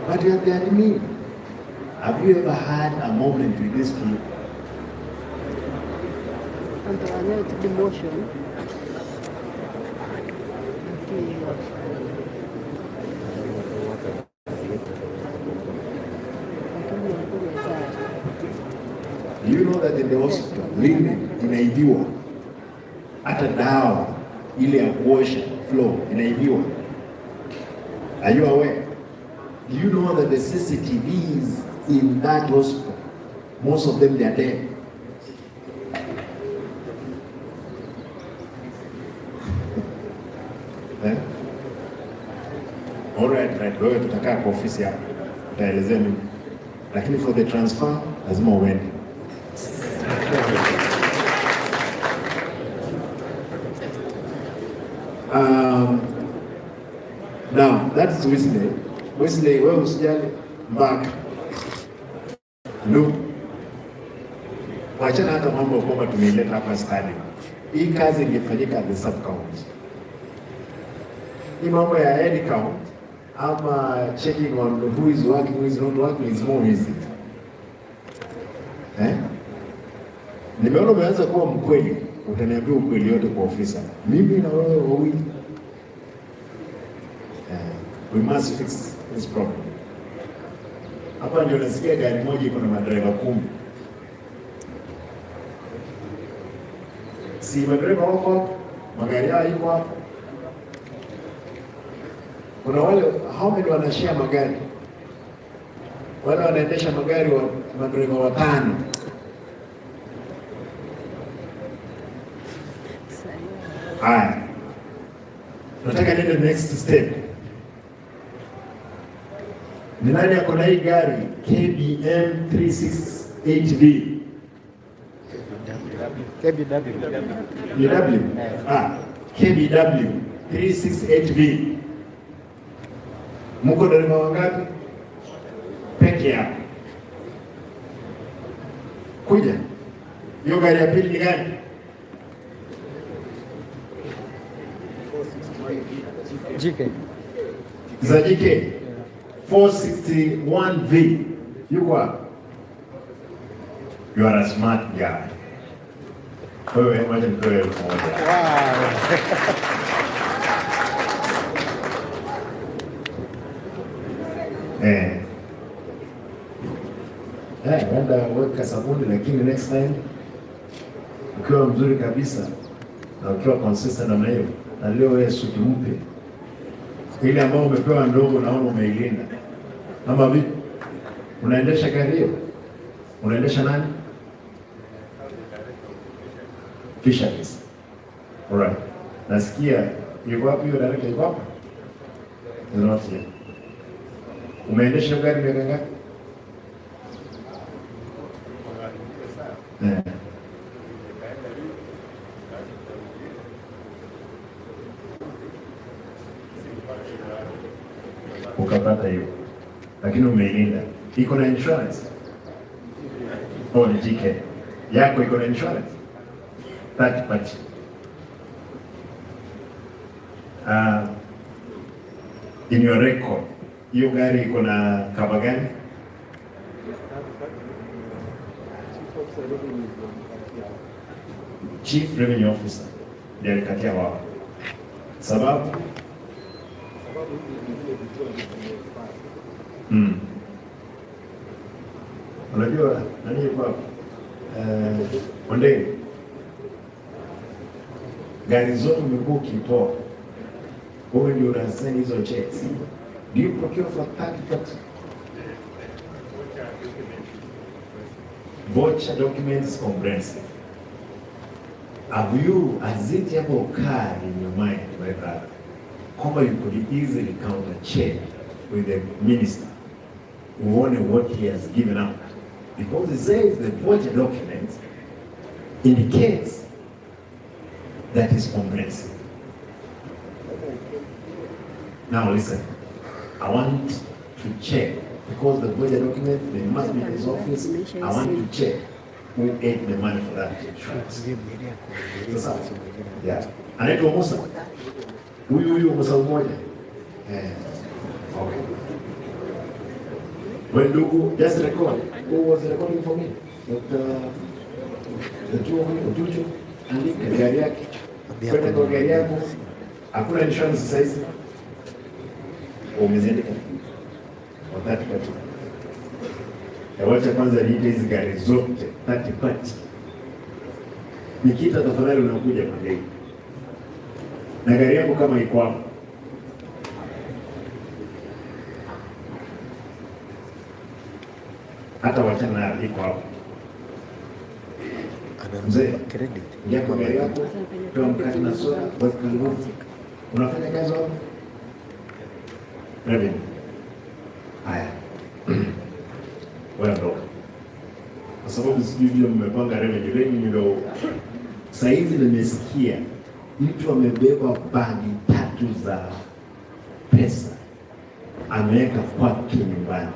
But you are the admin. Have you ever had a moment with these people? Demotion. Do you know that in the hospital, linen inaibiwa? Hata dawa ile ya kuosha floor inaibiwa. Are you aware? Do you know that the CCTVs in that hospital, most of them, they are dead? Eh? All right, right. Wewe tutakaa kwa ofisi hapo. Utaelezea mimi. Lakini for the transfer lazima uende. Now, that's Wesley. Wesley, wewe usijali mpaka. No. Wachana hata mambo kwamba tumeileta hapa stadium. Hii kazi ingefanyika at the sub county. Hii mambo ya head count ama checking on who is working, who is not working is more easy. Eh? Nimeona umeanza kuwa mkweli, utaniambia ukweli yote kwa ofisa. Mimi na wewe wawili. We must fix this problem. Hapa ndio nasikia gari moja iko na madereva 10. Si madereva wako, magari yao iko hapo. Kuna wale how many wanashare magari? Wale wanaendesha magari wa madereva 5. Haya. Nataka niende next step. Ni nani ako na hii gari KBM 368V? KBW. BW. Ah, KBW 368V. Mko dereva wangapi? Peke yako. Kuja. Hiyo gari ya pili ni gani? GK. Za GK. 461V. Yuko wapi? You are a smart guy. Wewe wacha nitoe 1000. Wow. Eh. Eh, wenda weka sabuni, lakini next time ukiwa mzuri kabisa na ukiwa consistent namna hiyo, na leo wewe suti mpya ile ambayo umepewa ndogo, naona umeilinda. Ama vipi? Unaendesha gari hiyo? Unaendesha nani? Fisheries. Alright. Nasikia yuko wapi hiyo director, yuko hapa? Not here. Umeendesha gari miaka ngapi? Eh. Ukapata hiyo. Lakini umeilinda. Iko na insurance? Oh, ni GK. Yako iko na insurance? Third party. In your record, hiyo gari iko na cover gani? Chief Revenue Officer ndiye alikatia wao. Sababu? Unajua nani yuko hapo? Ondeni. Gari zote umekuwa ukitoa, wewe ndio unasaini hizo checks. Do you procure for third party? Voucher documents comprehensive. Have you, has it ever occurred in your mind, my brother, kwamba you could easily counter check with the minister, uone what he has given out? Because he says the voucher document indicates that is comprehensive. Now listen, I want to check, because the voucher document, they must be in his office. I want to check who ate the money for that insurance. Sasa, yeah. Anaitwa Musa. Huyu huyu Musa mmoja. Eh. Okay. Well, ndugu, just record. Who was recording for me? Dr. The two of you, Otucho, andika gari yake. Kwenda kwa gari yako, Hakuna insurance sasa hizi. Umeziandika kwa third party. Wacha kwanza niite hizi gari zote third party. Nikiita tafadhali unakuja Monday. Na gari yako kama iko hapo. Hata wachana nayo iko hapo. Mzee, ingia kwa gari yako, toa mkate na soda, weka nguvu. Unafanya kazi wapi? Revenue. Haya. Wewe ondoka. Kwa sababu sijui vile mmepanga revenue, revenue ndio saa hizi nimesikia mtu amebeba bagi 3 za pesa ameweka kwake nyumbani.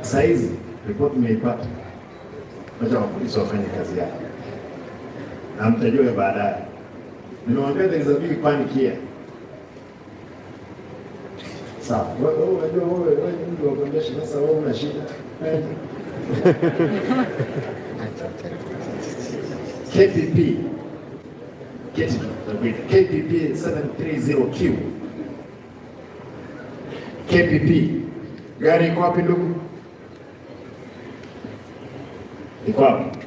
Saa hizi report nimeipata. Wacha polisi wafanye kazi yao. Na mtajua baadaye. Nimewambia there is a big panic here. Sawa, wewe unajua wewe ni mtu wa kuendesha, sasa wewe una shida. KPP KPP 730Q. KPP. Gari iko wapi ndugu? Iko wapi?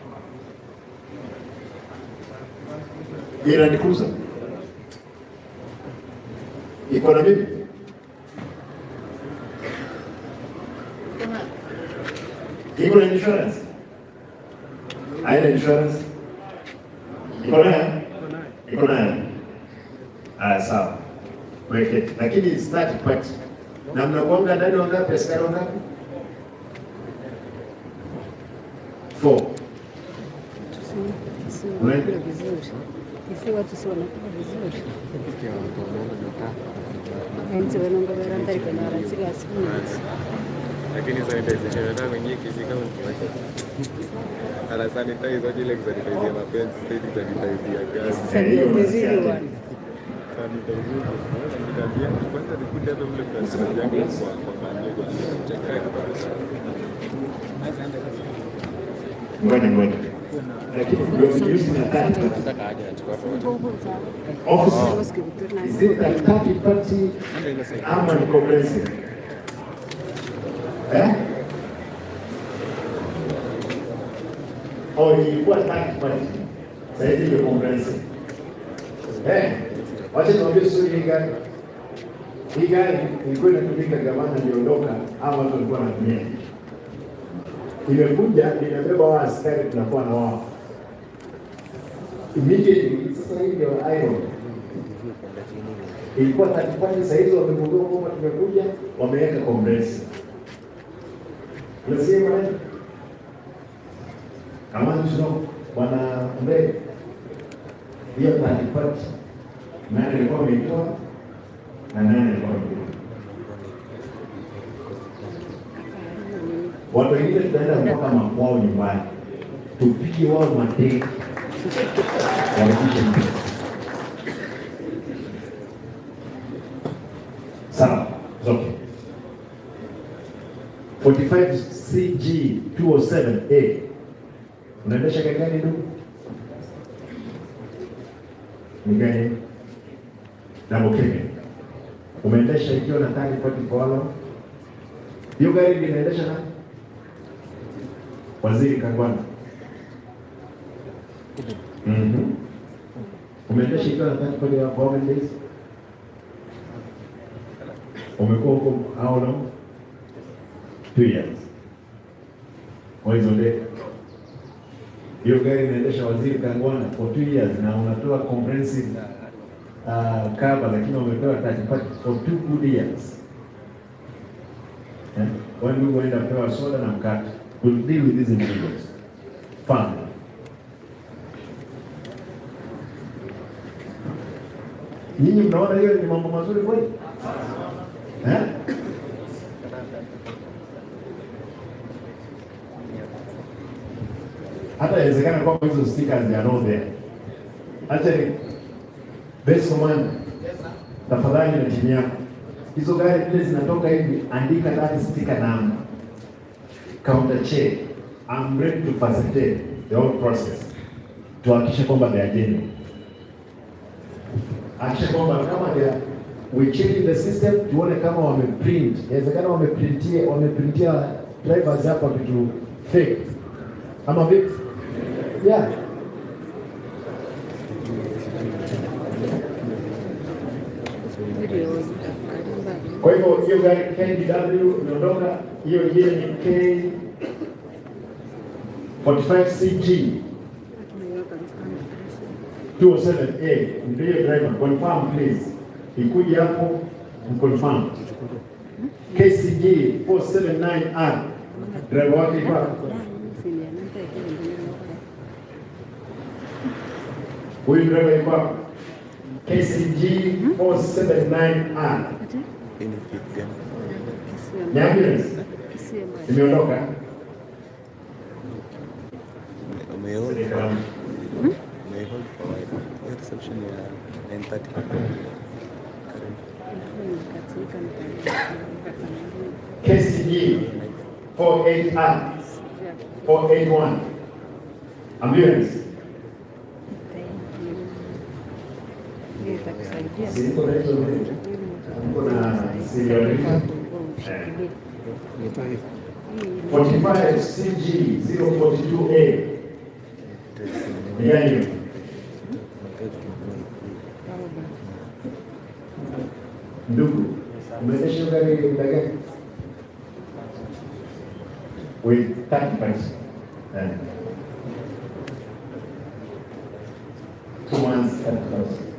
Land Cruiser. Iko na mimi? Iko na insurance? Haina insurance? Iko nayo? Iko nayo. Ah, sawa. Weke. Lakini start part. Na mnakuanga ndani wangapi? Askari wangapi? 4. Isi watu si wanakula vizuri. Enzi wanongo barandari kwa naransiga asikunzi. Lakini sanitization hata wenyewe kishika mtu. Ana sanitize waje ile sanitize ya mapenzi, sasa sanitize ya gas. Sanitize one. Sanitize sanitize kwanza nikuta hata ule mtu yangu kwa maandiko chakaka kabisa. Ngoja. Lakini ndio use na tatu. Office. Is it a third party ama ni comprehensive? Eh? Oh, ilikuwa third party. Sasa hivi ni comprehensive. Eh? Wacha tuambie sio hii gari. Hii gari ilikuwa inatumika gavana aliondoka ama watu walikuwa wanatumia. Imekuja inabeba wa askari tunakuwa na wao. Immediately sasa hii ndio iron. Ilikuwa third party, sasa hizo wamegundua kwamba tumekuja, wameweka comprehensive. Unasema nini? Kama tunao bwana Mbe hiyo third party nani alikuwa ameitoa na nani alikuwa ameitoa? Watu wengine tutaenda mpaka makwao nyumbani tupige wao mateke warudishe pesa. Sawa, zote 45 CG 207A. Unaendesha gari gani ndugu? Ni gari double cabin. Umeendesha ikiwa na third party for how long? Hiyo gari inaendesha nani? Waziri Kangwana. Umeendesha ikiwa na third party for how many days? Umekuwa huko how long? 2 years. Kwa hizo ndio hiyo gari inaendesha Waziri Kangwana for 2 years na unatoa comprehensive cover, lakini umepewa third party for 2 good years. When we went up soda na mkate, we'll deal with these individuals. Fine. Nyinyi mnaona hiyo ni mambo mazuri kweli? Eh? Hata inawezekana kwamba hizo stickers they are not there. Actually, best commander, tafadhali na timu yako. Hizo gari vile zinatoka hivi, andika that sticker number. Counter check. I'm ready to facilitate the whole process. Tuhakikishe kwamba they are genuine. Hakikisha kwamba kama they we check the system tuone kama wameprint. Inawezekana wameprintia drivers hapa vitu fake. Ama vipi? Yeah. Kwa hivyo hiyo gari KDW imeondoka, hiyo ingine ni K45CG 207A. Ndio driver, confirm please. Ikuje hapo mconfirm. KCG 479R. Driver wake iko hapo. Huyu driver yuko hapo. KCG 479R. Ni ambulance. Imeondoka. Umehold for a while. Reception ya 9:30. KCG 48R 481 ambulance. Kuna serial 45 CG 042A. Ni gani? Ndugu, umeendesha gari muda gani? With 30%. 2 months, 30%.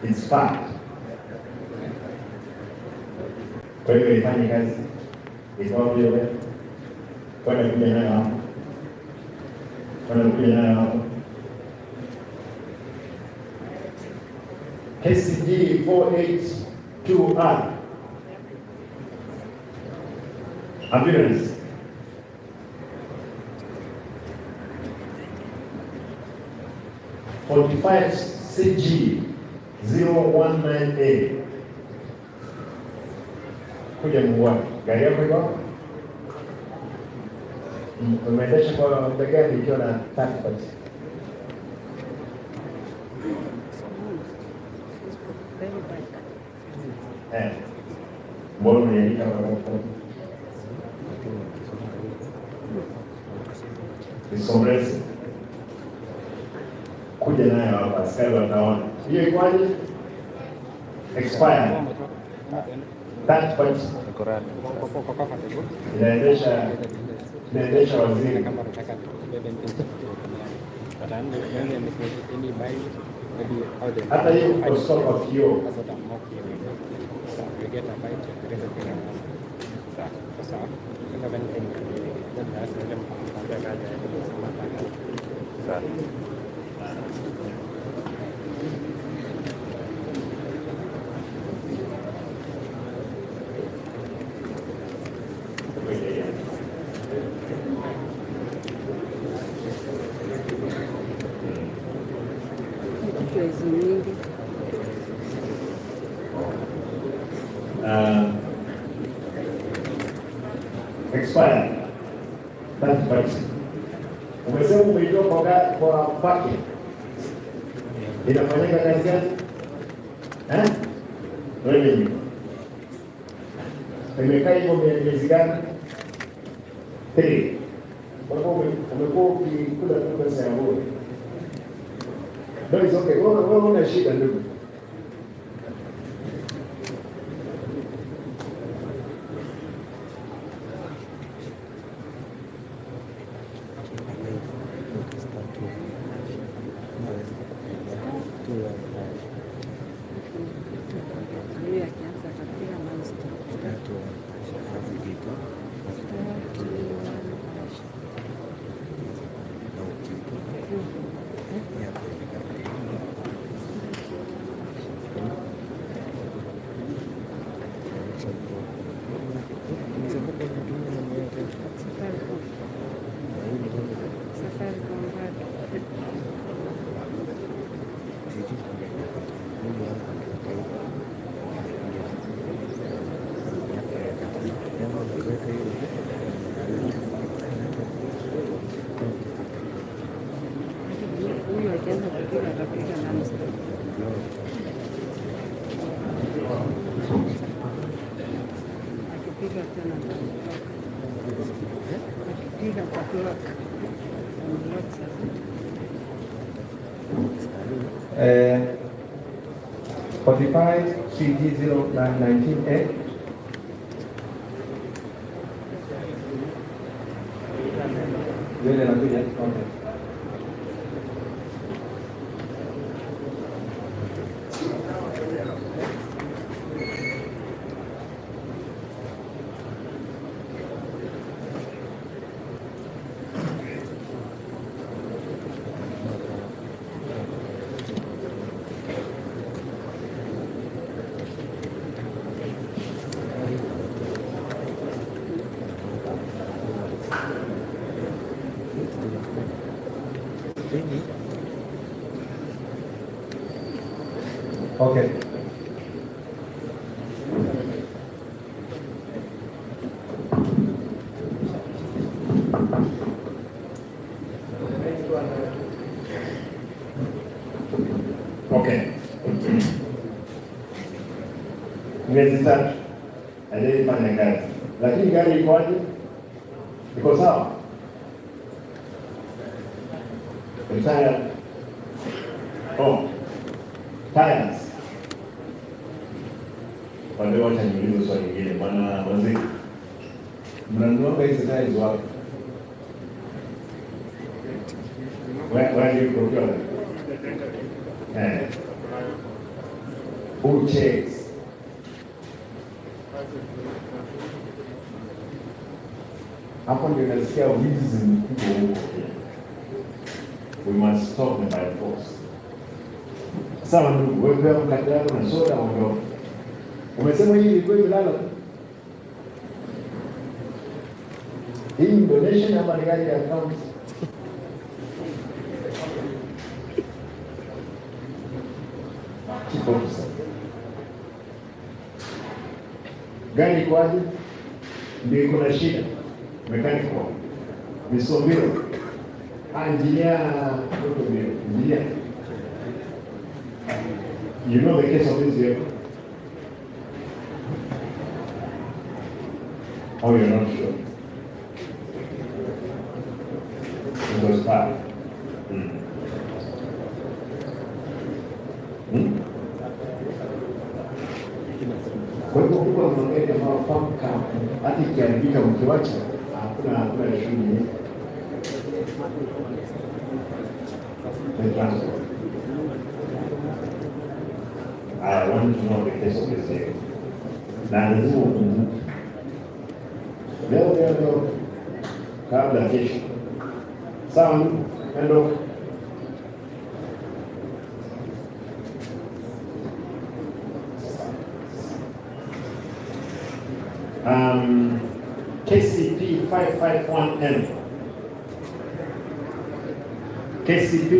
It's fact. Kwa hiyo ifanye kazi ikawa vile wewe kwenda kuja nayo hapo, kwenda kuja nayo hapo. KCG 482R ambulance. 45 CG 019A. Kuja muone gari yako iko umeendesha kwa muda gani ikiwa na 30%? Mbona umeandika kwa 30%? Kuja nayo hapa, askari wataona. Hiyo ikwaje? Expired. 30%. Inaendesha waziri. Hata hiyo kukosoa kwa kioo. Expired. 30%. Umesema umeitoa kwa parking. Inafanyika kazi gani? Eh? Revenue. Imekaa hivyo miezi gani? 3. Kwa hivyo umekuwa ukikula tu pesa ya bure. No, it's okay. Wewe una shida ndugu. Atapiga non-stop. Akipiga tena atablock. Akipiga atablock. Block sasa. 45 CG 0919A. Yule anakuja. Okay. Okay. Okay. Miezi 3 aliyefanya kazi, lakini gari iko aje? Iko sawa? Retired. Oh, tires. Wale wacha niulize swali lingine, bwana waziri, mnanunuanga hizi tires wapi? Where do you procure them? Who checks? Hapo ndio nasikia wizi mkubwa huko. We must stop them by force. Sawa ndugu, wewe pia mkate wako na soda ondoka. Umesema hii ilikuwa imelala tu. Hii ni donation ama ni gari ya account? Chief officer. Gari iko aje? Ndio iko na shida. Mechanical. Misombiro. Engineer, engineer. You know the case of this vehicle? Oh, you're not sure. It was bad. Kwa hivyo huko magari ambayo pamka hata ikiharibika mkiwacha hakuna shughuli. The transport. I want to know the case of this vehicle. Na lazima ukumbuke leo leo leo kabla kesho. Sawa, endo. KCP 551M. KCP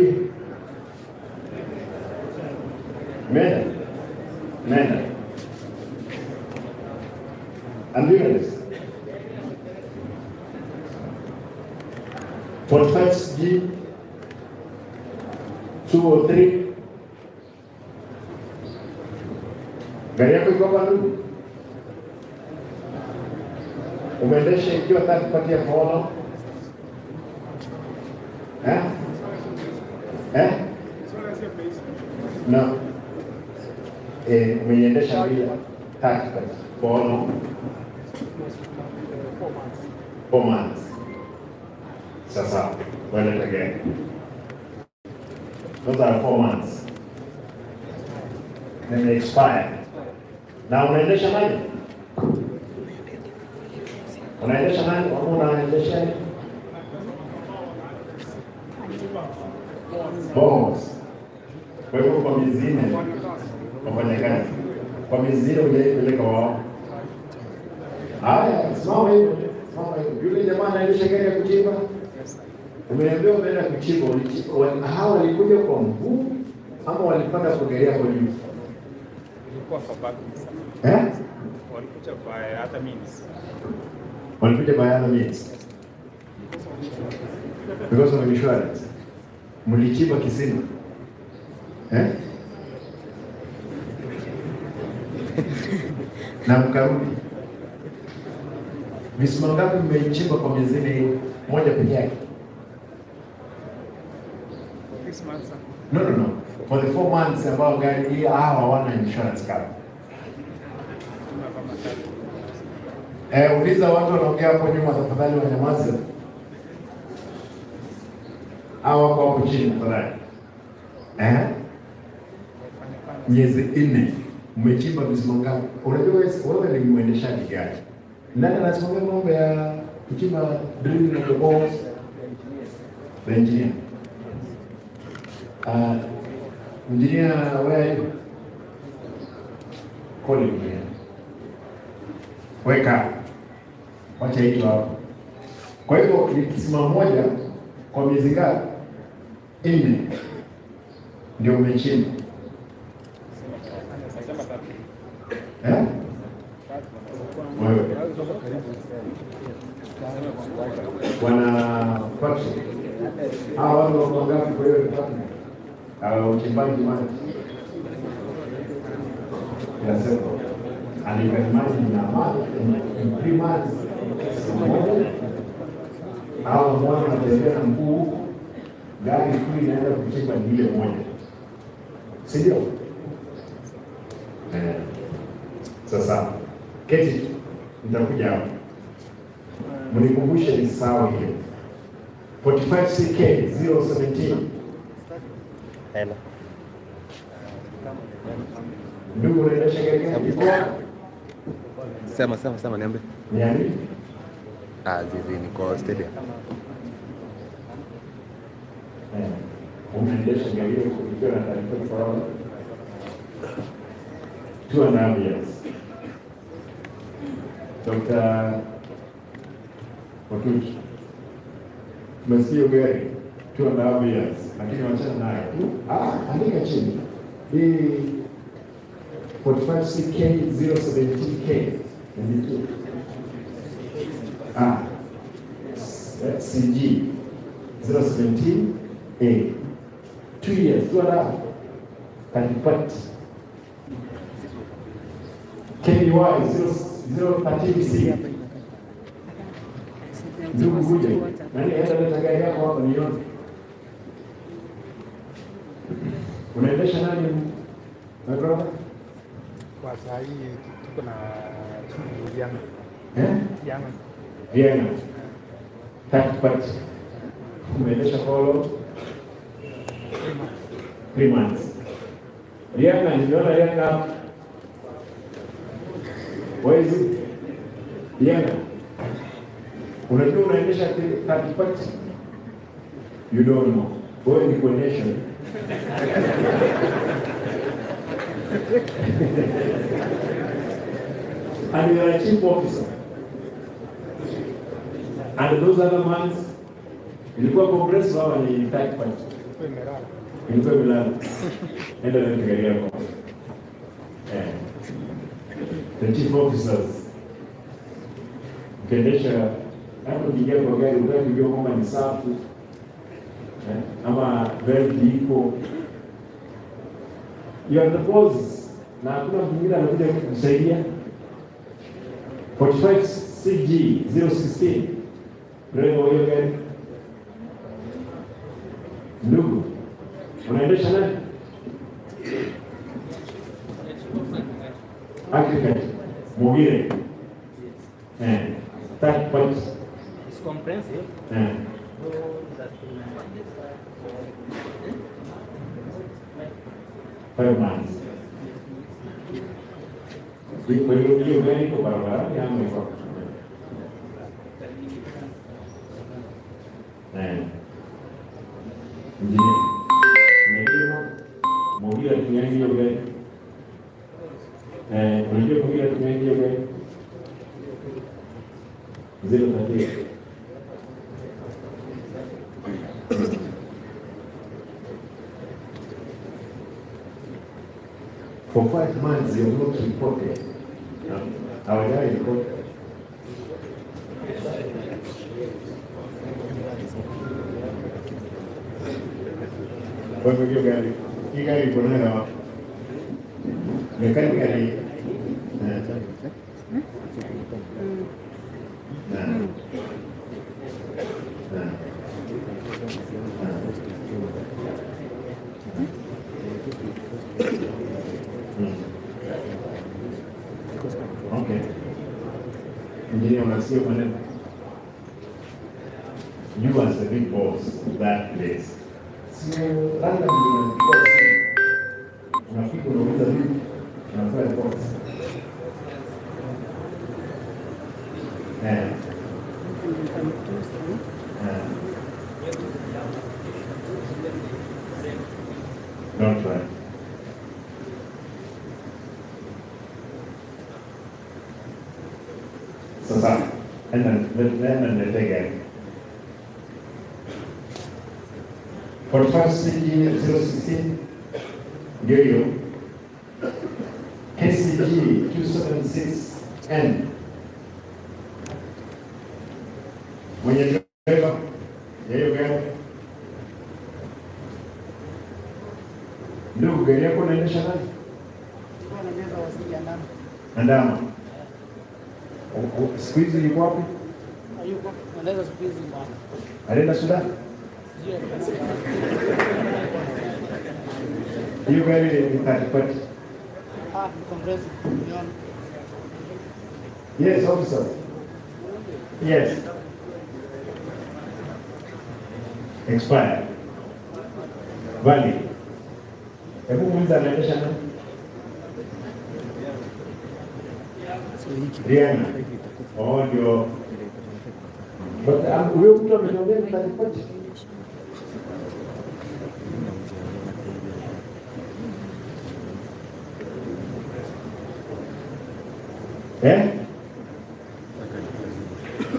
Mena. Mena. Ambulance. 45G 203. Gari yako iko hapa ndugu? Umeendesha ikiwa third party ya follow? Eh? Eh? No. Umeiendesha bila third party follow? 4 months. Sasa, well again. Those are 4 months. Then they expire. Na unaendesha nani? Unaendesha nani? Unaendesha boss. Kwa hivyo kwa miezi 4 wafanya kazi. Kwa miezi 4 hujaipeleka wao. Haya, simama hivyo. Simama hivyo. Yule jamaa anaendesha gari ya kuchimba. Umeambiwa umeenda kuchimba, hawa walikuja kwa mguu ama walipanda kwa gari yako juu? Ilikuwa kwa back. Eh? Walikuja by other means. Walikuja by other means. Because of insurance. Mlichimba kisima. Eh? Na mkarudi. Visima ngapi mmeichimba kwa miezi nne? Moja peke yake? 6 months. No, no, no. For the 4 months ambao gari hii hawa hawana insurance cover. Uliza watu wanaongea hapo nyuma tafadhali wanyamaze. Hawa wako hapo chini tafadhali. Miezi 4 mmechimba visima ngapi? Unajua wewe ni mwendeshaji gari. Nani anasimamia mambo ya kuchimba drilling of the bones? The engineer. Engineer, where are you? Call him here. Weka. Wacha hicho hapo. Kwa hivyo ni kisima moja kwa miezi ngapi? 4. Ndio umechimba. Eh? Wewe. Bwana Patrick. Hawa watu wako ngapi kwa hiyo department? Uchimbaji maji. Ya seko. And you can imagine in a month, in 3 months, hao mwana wanatembea na mguu huku, gari kuu inaenda kuchimba ni ile moja. Si ndio? Sasa, keti, nitakuja hapo. Mnikumbushe ni sawa hiyo. 45 CK 017. Hello. Ndugu unaendesha gari gani? Sema sema sema niambie. Ni? Ah, zizi niko stadium. Unaendesha gari hiyo ukiwa na taarifa kwa 2.5 years. Dr. Otuch. Tumesikia gari 2.5 years, lakini wachana nayo tu. Andika chini. Hii 45 CK 017K ni CG 017A. 2 years, 2.5. Kanipati. KY 013C. Ndugu kuja. Nani aenda leta gari yako hapa nione. Unaendesha nani? My brother? Kwa saa hii tuko na Vienna. Vienna. Vienna. Third party. Umeendesha for 3 months. Vienna, nimeona Vienna. Where is it? Vienna. Unajua unaendesha third party? You don't know. Wewe ni kuendesha. And you are a chief officer. And those other ones, ilikuwa Congress wao ni third party. Ilikuwa imelala. Enda na gari yako. The chief officers. Ukiendesha hapo ukiingia kwa gari utaki kujua kwamba ni safi. Ama belt iko. You are the boss. Na hakuna mwingine anakuja kukusaidia. 45 CG 016. Driver wa hiyo gari. Ndugu, unaendesha nani? Agriculture. Mogire. Third party. It's comprehensive. 5 months. Kwa hiyo hiyo gari iko barabarani ama iko? Engineer. Unajua Mogire anatumia hiyo gari. Unajua Mogire anatumia hiyo gari? 038. For 5 months, you have not reported. Hawajai report. Kwa hivyo hiyo gari Hii gari iko nayo wapi? Mechanically. Okay. Engineer, unasikia maneno? You as the big boss of that place. So, randomly unachukua simu. Unafika unauliza vipi? Unafanya report. Don't try. Sasa, enda niletee gari. 45 CG 016 ndio hiyo. KCG 276N. Mwenye dereva ya hiyo gari. Ndugu, gari yako unaendesha nani? Andama. Siku hizi yuko wapi? Hayuko. Anaenda siku hizi bwana. Alienda Sudan? Hiyo gari ni third party. Ah, compressor. Yes, officer. Yes. Expired. Valid. Hebu muulize anaendesha nani? Rihanna. Oh, ndio. But huyo mtu ameongea ni third party. Eh?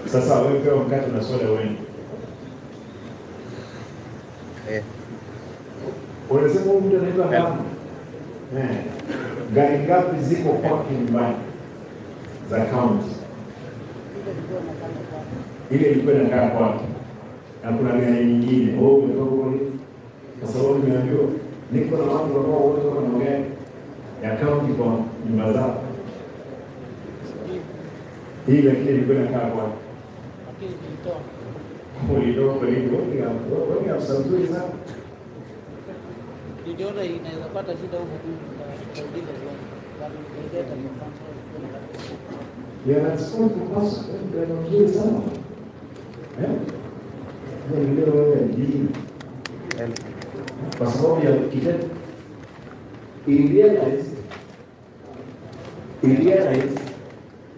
Sasa wewe pewa mkate na soda wewe. Eh. Unasema huyu mtu anaitwa nani? Eh. Gari ngapi ziko kwake nyumbani za county? Ile ilikuwa inakaa kwake. Na kuna gari nyingine. Oh, umetoka huko nini? Kwa sababu nimeambiwa niko na watu ambao wote wako na gari ya county kwa nyumba zao. Hii lakini ilikuwa inakaa kwake. Lakini nilitoa. Ulitoa kwa nini? Wewe ni afisa mzuri sana. Niliona inaweza pata shida huko kwa ile zone. Bado nilileta kwa mfano. Yeah, that's good because ndio mzuri sana. Eh? Ndio wewe ni kwa sababu ya kitendo. He realized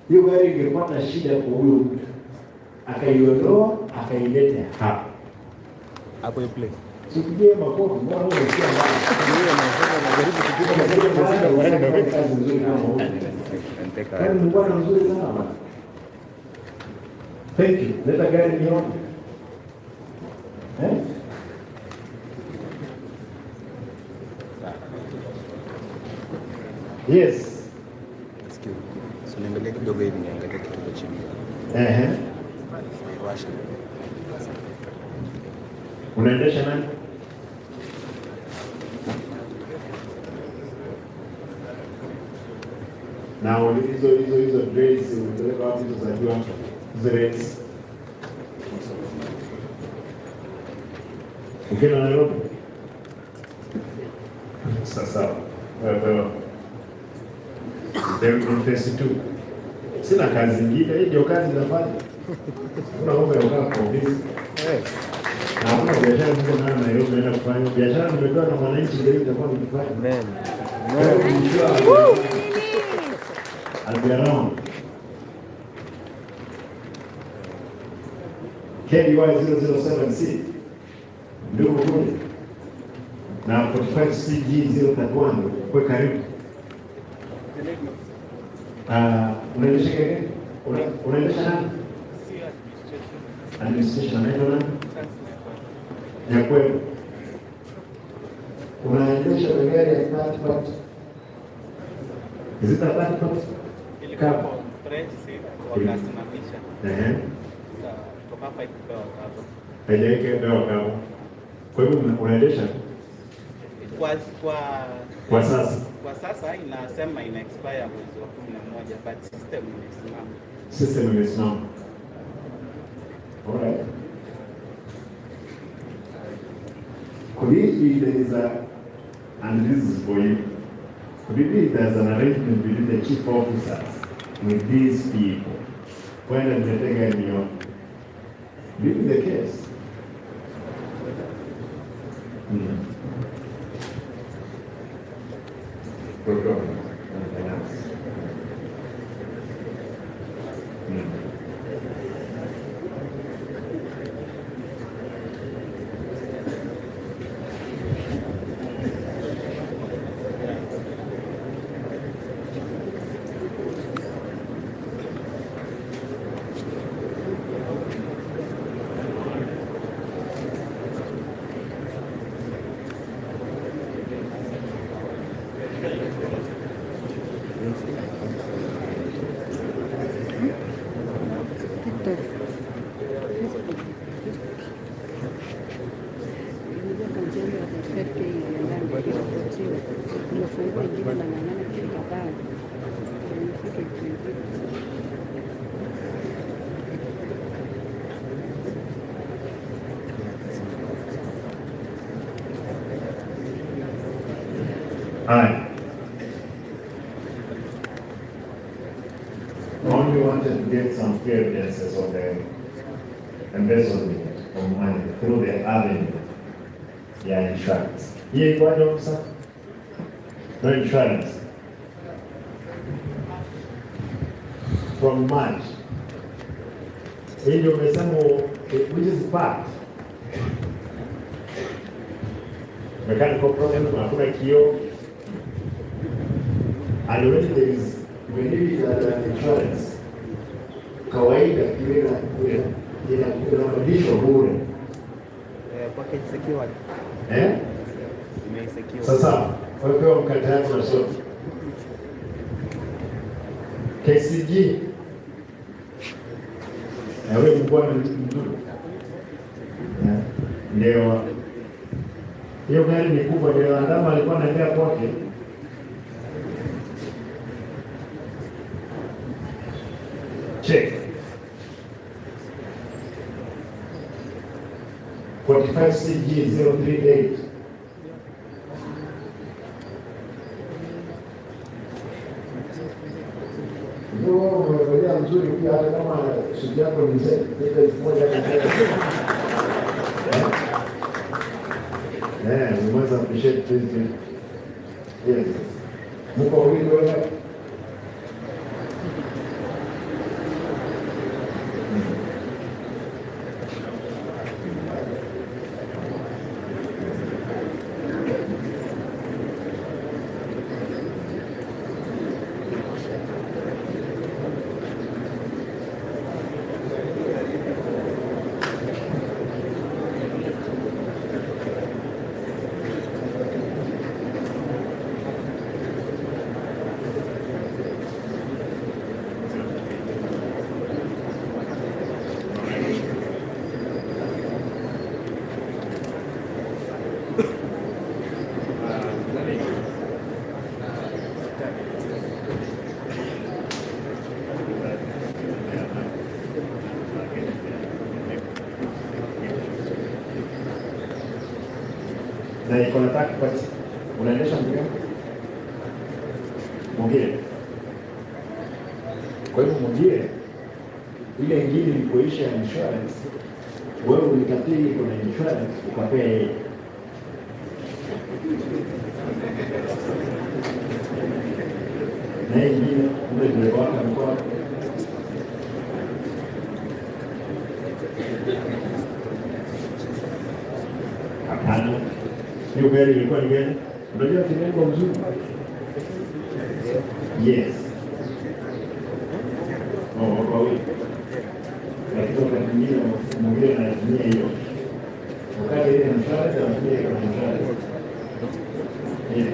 hiyo gari ingekuwa na shida kwa huyo mtu. Akaiondoa, akaileta hapa. Hapo hiyo place. Sipigie makofi, mbona wewe unasikia mbaya? Najaribu kupiga kazi nzuri kama huyo. Gari ni bwana mzuri sana bwana. Thank you. Leta gari nione. Eh? Yes. Excuse me. So niangalie kidogo hivi, niangalie kidogo chini. Eh. Unaendesha nani? Na hizo dress unapeleka wapi hizo za jua? Hizo rates. Ukienda Nairobi? Sasa. Wewe. They will confess too. Sina kazi nyingine, hii ndio kazi nafanya. Kuna mambo ya kukaa kwa ofisi. Na hakuna biashara niko nayo Nairobi naenda kufanya. Biashara nimepewa na mwananchi ndio nitakuwa nikifanya. Amen. I'll be around. KDY 007C ndugu kule na 45CG 031 kwa karibu. Unaendesha gari? Unaendesha nani? Administration anaitwa nani? Nyakwelo. Unaendesha gari ya third party. Is it a third party? Ilikuwa compressive wakasimamisha. Eh. Sasa kutoka hapa ikupewa kabo. Haijawekewa kabo. Kwa hivyo unaendesha? Kwa sasa. Kwa sasa inasema ina expire mwezi wa 11, but system imesimama. System imesimama. All right. Could it be there is a, and this is for you, could it be there's an arrangement between the chief officers with these people? When the be the case. Procurement and finance. TikTok, Facebook, Facebook. Unajua akaunti yangu ya 35K ilienda ilipotea. Nimefungua ingine na ng'ang'ana kufika pale. Nifike 20. Hi. I only wanted to get some clear evidences of the embezzlement of money through the avenue ya insurance. Hiyo iko aje officer? No insurance. From March. Hii ndio umesema which is part. Mechanical problem, hakuna kioo. And when there is, when you need an insurance, kawaida kile inarudishwa bure. Package secured. Eh? Imesecure. Sasa, wewe mkate yako na sote. KCG. Na wewe mbwana mzuri. Ndio. Hiyo gari ni kubwa, ndio andama alikuwa anaendea kwake. Check. 45 CG 038. Ndio umeangalia mzuri pia hata kama suti yako ni mzee, ile 1000. Eh, we must appreciate this. Yes. Mko wawili wewe? Na iko na tax, unaendesha mgeni mwingine. Kwa hivyo mwingine ile ingine ilipoisha ya insurance, wewe ulikatii iko na insurance ukapea yeye. Na ingine ule dereva wako alikuwa hapana. Hiyo gari ilikuwa ni gani? Unajua timu mzuri? Yes. Oh, wako wawili. Lakini wakati mwingine anatumia hiyo. Wakati ile insurance anatumia kama insurance. Yeah.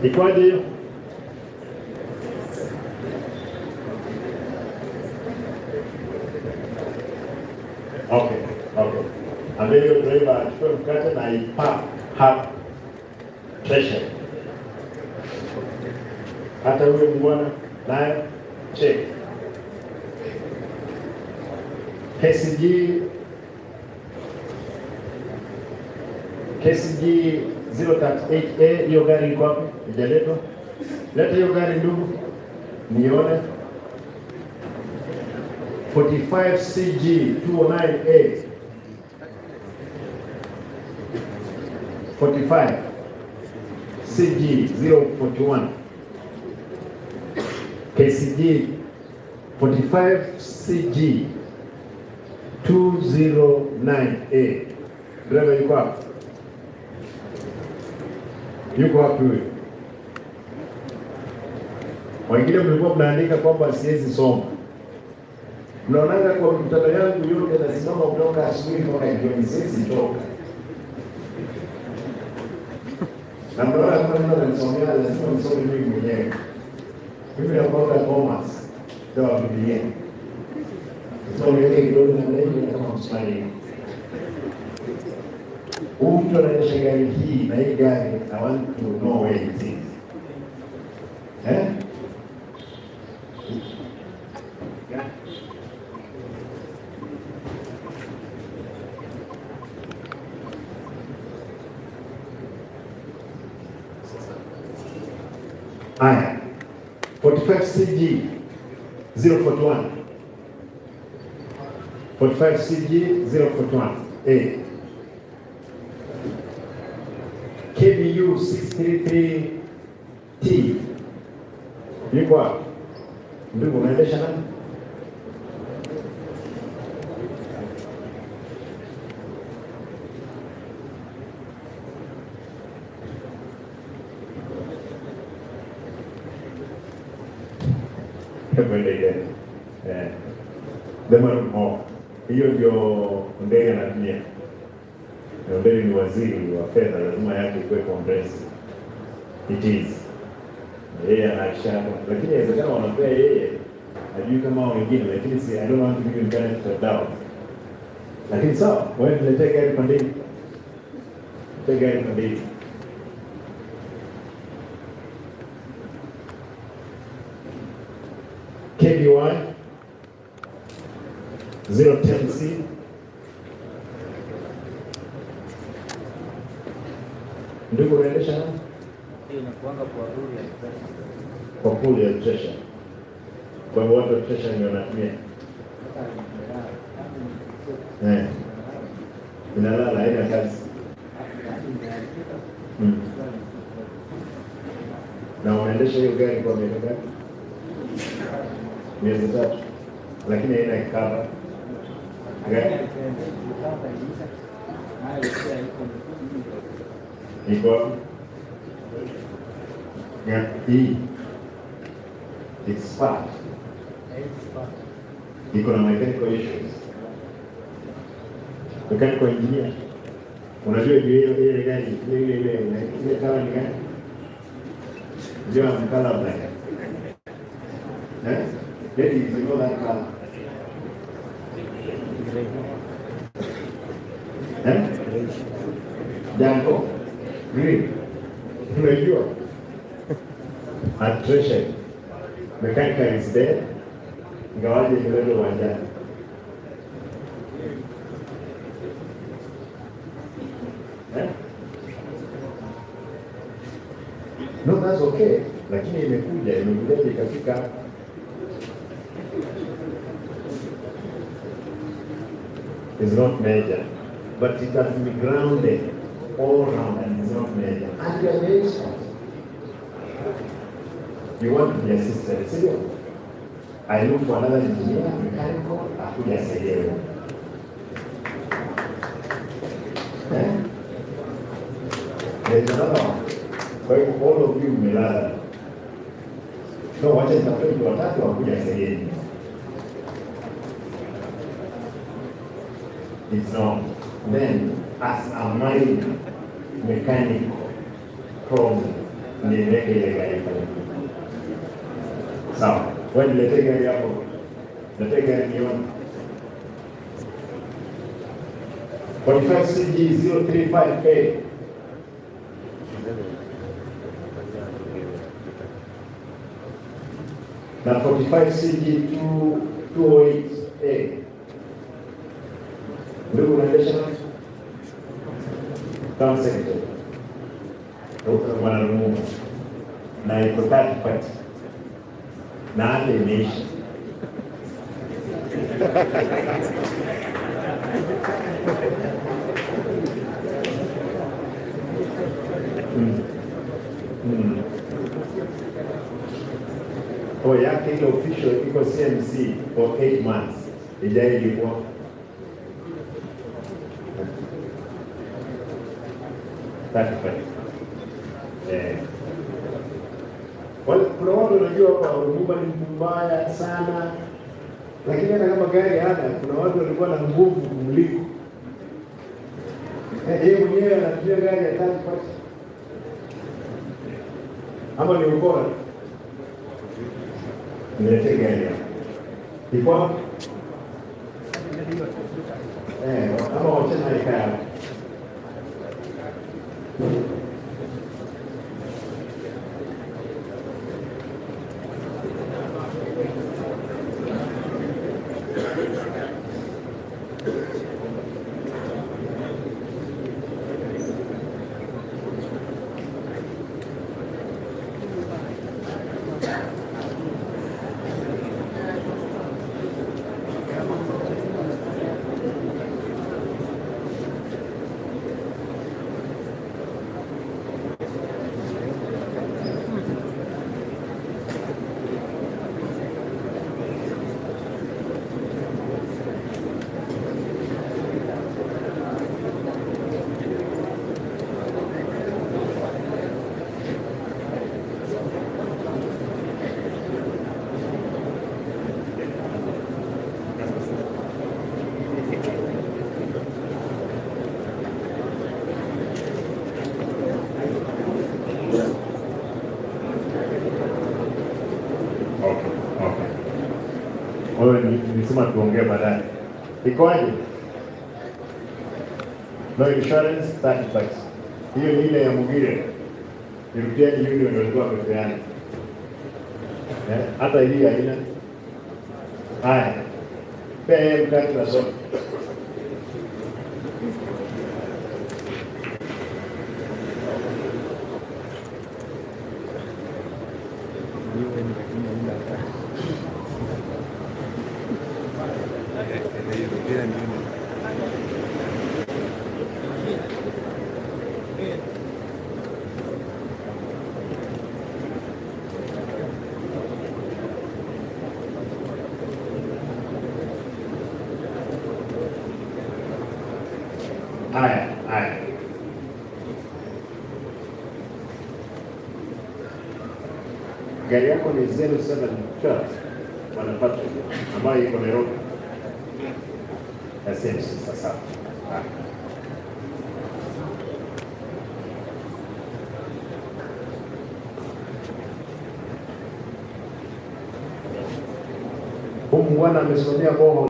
Ikwaje hiyo? Okay, okay. Ambia hiyo driver achukue mkate na ipa hapa treasure. Hata huyo mbwana naye check. KCG KCG 038A, hiyo gari iko wapi? Ijaletwa? Leta hiyo gari ndugu, nione. 45 CG 209A. 45 CG 041. KCG 45 CG 209A. Driver yuko wapi? Yuko wapi huyo? Wengine mlikuwa mnaandika kwamba siwezi soma. Mnaonaga kwa mkutano yangu yote nasimama kutoka asubuhi mpaka jioni, siwezi toka. Na mnaona kama mtu ananisomea, lazima nisome mimi mwenyewe. Mimi nakuwa commerce ndio wa Biblia. Sasa niweke kidogo na mimi kama mswahili. Huyu mtu anaendesha gari hii na hii gari, I want to know where it is. Eh? Yeah. Aya, 45 CG 041. 45 CG 041 A. KBU 633T. Yuko wapi? Ndugu, unaendesha nani? Hiyo ndio Ndege anatumia. Ndege ni waziri wa fedha, lazima yake ikuwe comprehensive. It is. Yeye anashaka, lakini inawezekana wanampea yeye, hajui kama wengine, lakini si I don't want to give him benefit of doubt. Lakini sawa, wewe niletee gari kwa ndege. Niletee gari kwa ndege. KBY 010C. Ndugu, unaendesha nani? Hiyo inakuanga kwa rule ya pressure. Kwa pool ya pressure. Kwa hiyo watu wa pressure ndio wanatumia. Inalala haina kazi. Na unaendesha hiyo gari kwa miaka ngapi? Miezi 3. Lakini haina cover. Iko wapi? Hii expired. Iko na mechanical issues. Mechanical engineer. Unajua hiyo ile gari ile ile ile kama ni gani? Ndio mkala black. Eh? Ladies, you know that color. Eh? Jango green. Unajua? Attrition. Mechanical is there. Ingawaje imeletwa uwanjani. Eh? No, that's okay. Lakini imekuja ikafika. It's not major, but it has been grounded all round and it's not major. And you are the expert. You want to be assisted, see? I look for another engineer, mechanical, akuja asaidie. Eh? There is another one. Kwa hiyo all of you mmelala. No, wacha nitafute mtu watatu akuja asaidie. It's not. Then, as a minor mechanical problem, Niweke ile gari pale. Sawa. Wewe niletee gari hapo. Niletee gari nione. 45 CG 035A. Na 45 CG 208A. Ndugu unaendesha nani? Town Secretary. Bwana Lumumba. Na iko third party. Na hata imeisha. Oh, yake ile official iko CMC for 8 months. Ijai ilikuwa 35. Well, kuna watu wanajua hapa Lumumba ni mtu mbaya sana, lakini hata kama gari hana, kuna watu walikuwa na nguvu kumliko. Yeye mwenyewe anatumia gari ya third party. Ama ni ukora? Niletee gari hapo. Iko wapi? Ama wachana ikae hapo. Nilisema tuongee baadaye. Ikoaje? No insurance, third party. Hiyo ni ile ya Mugire. European Union walikuwa wamepeana. Hata hii haina. Haya. Pea yeye mkate na soda. Haya, haya. Gari yako ni 0712 Bwana Patrick, ambayo iko Nairobi. SMC sasa. Huyu bwana amesomea boho.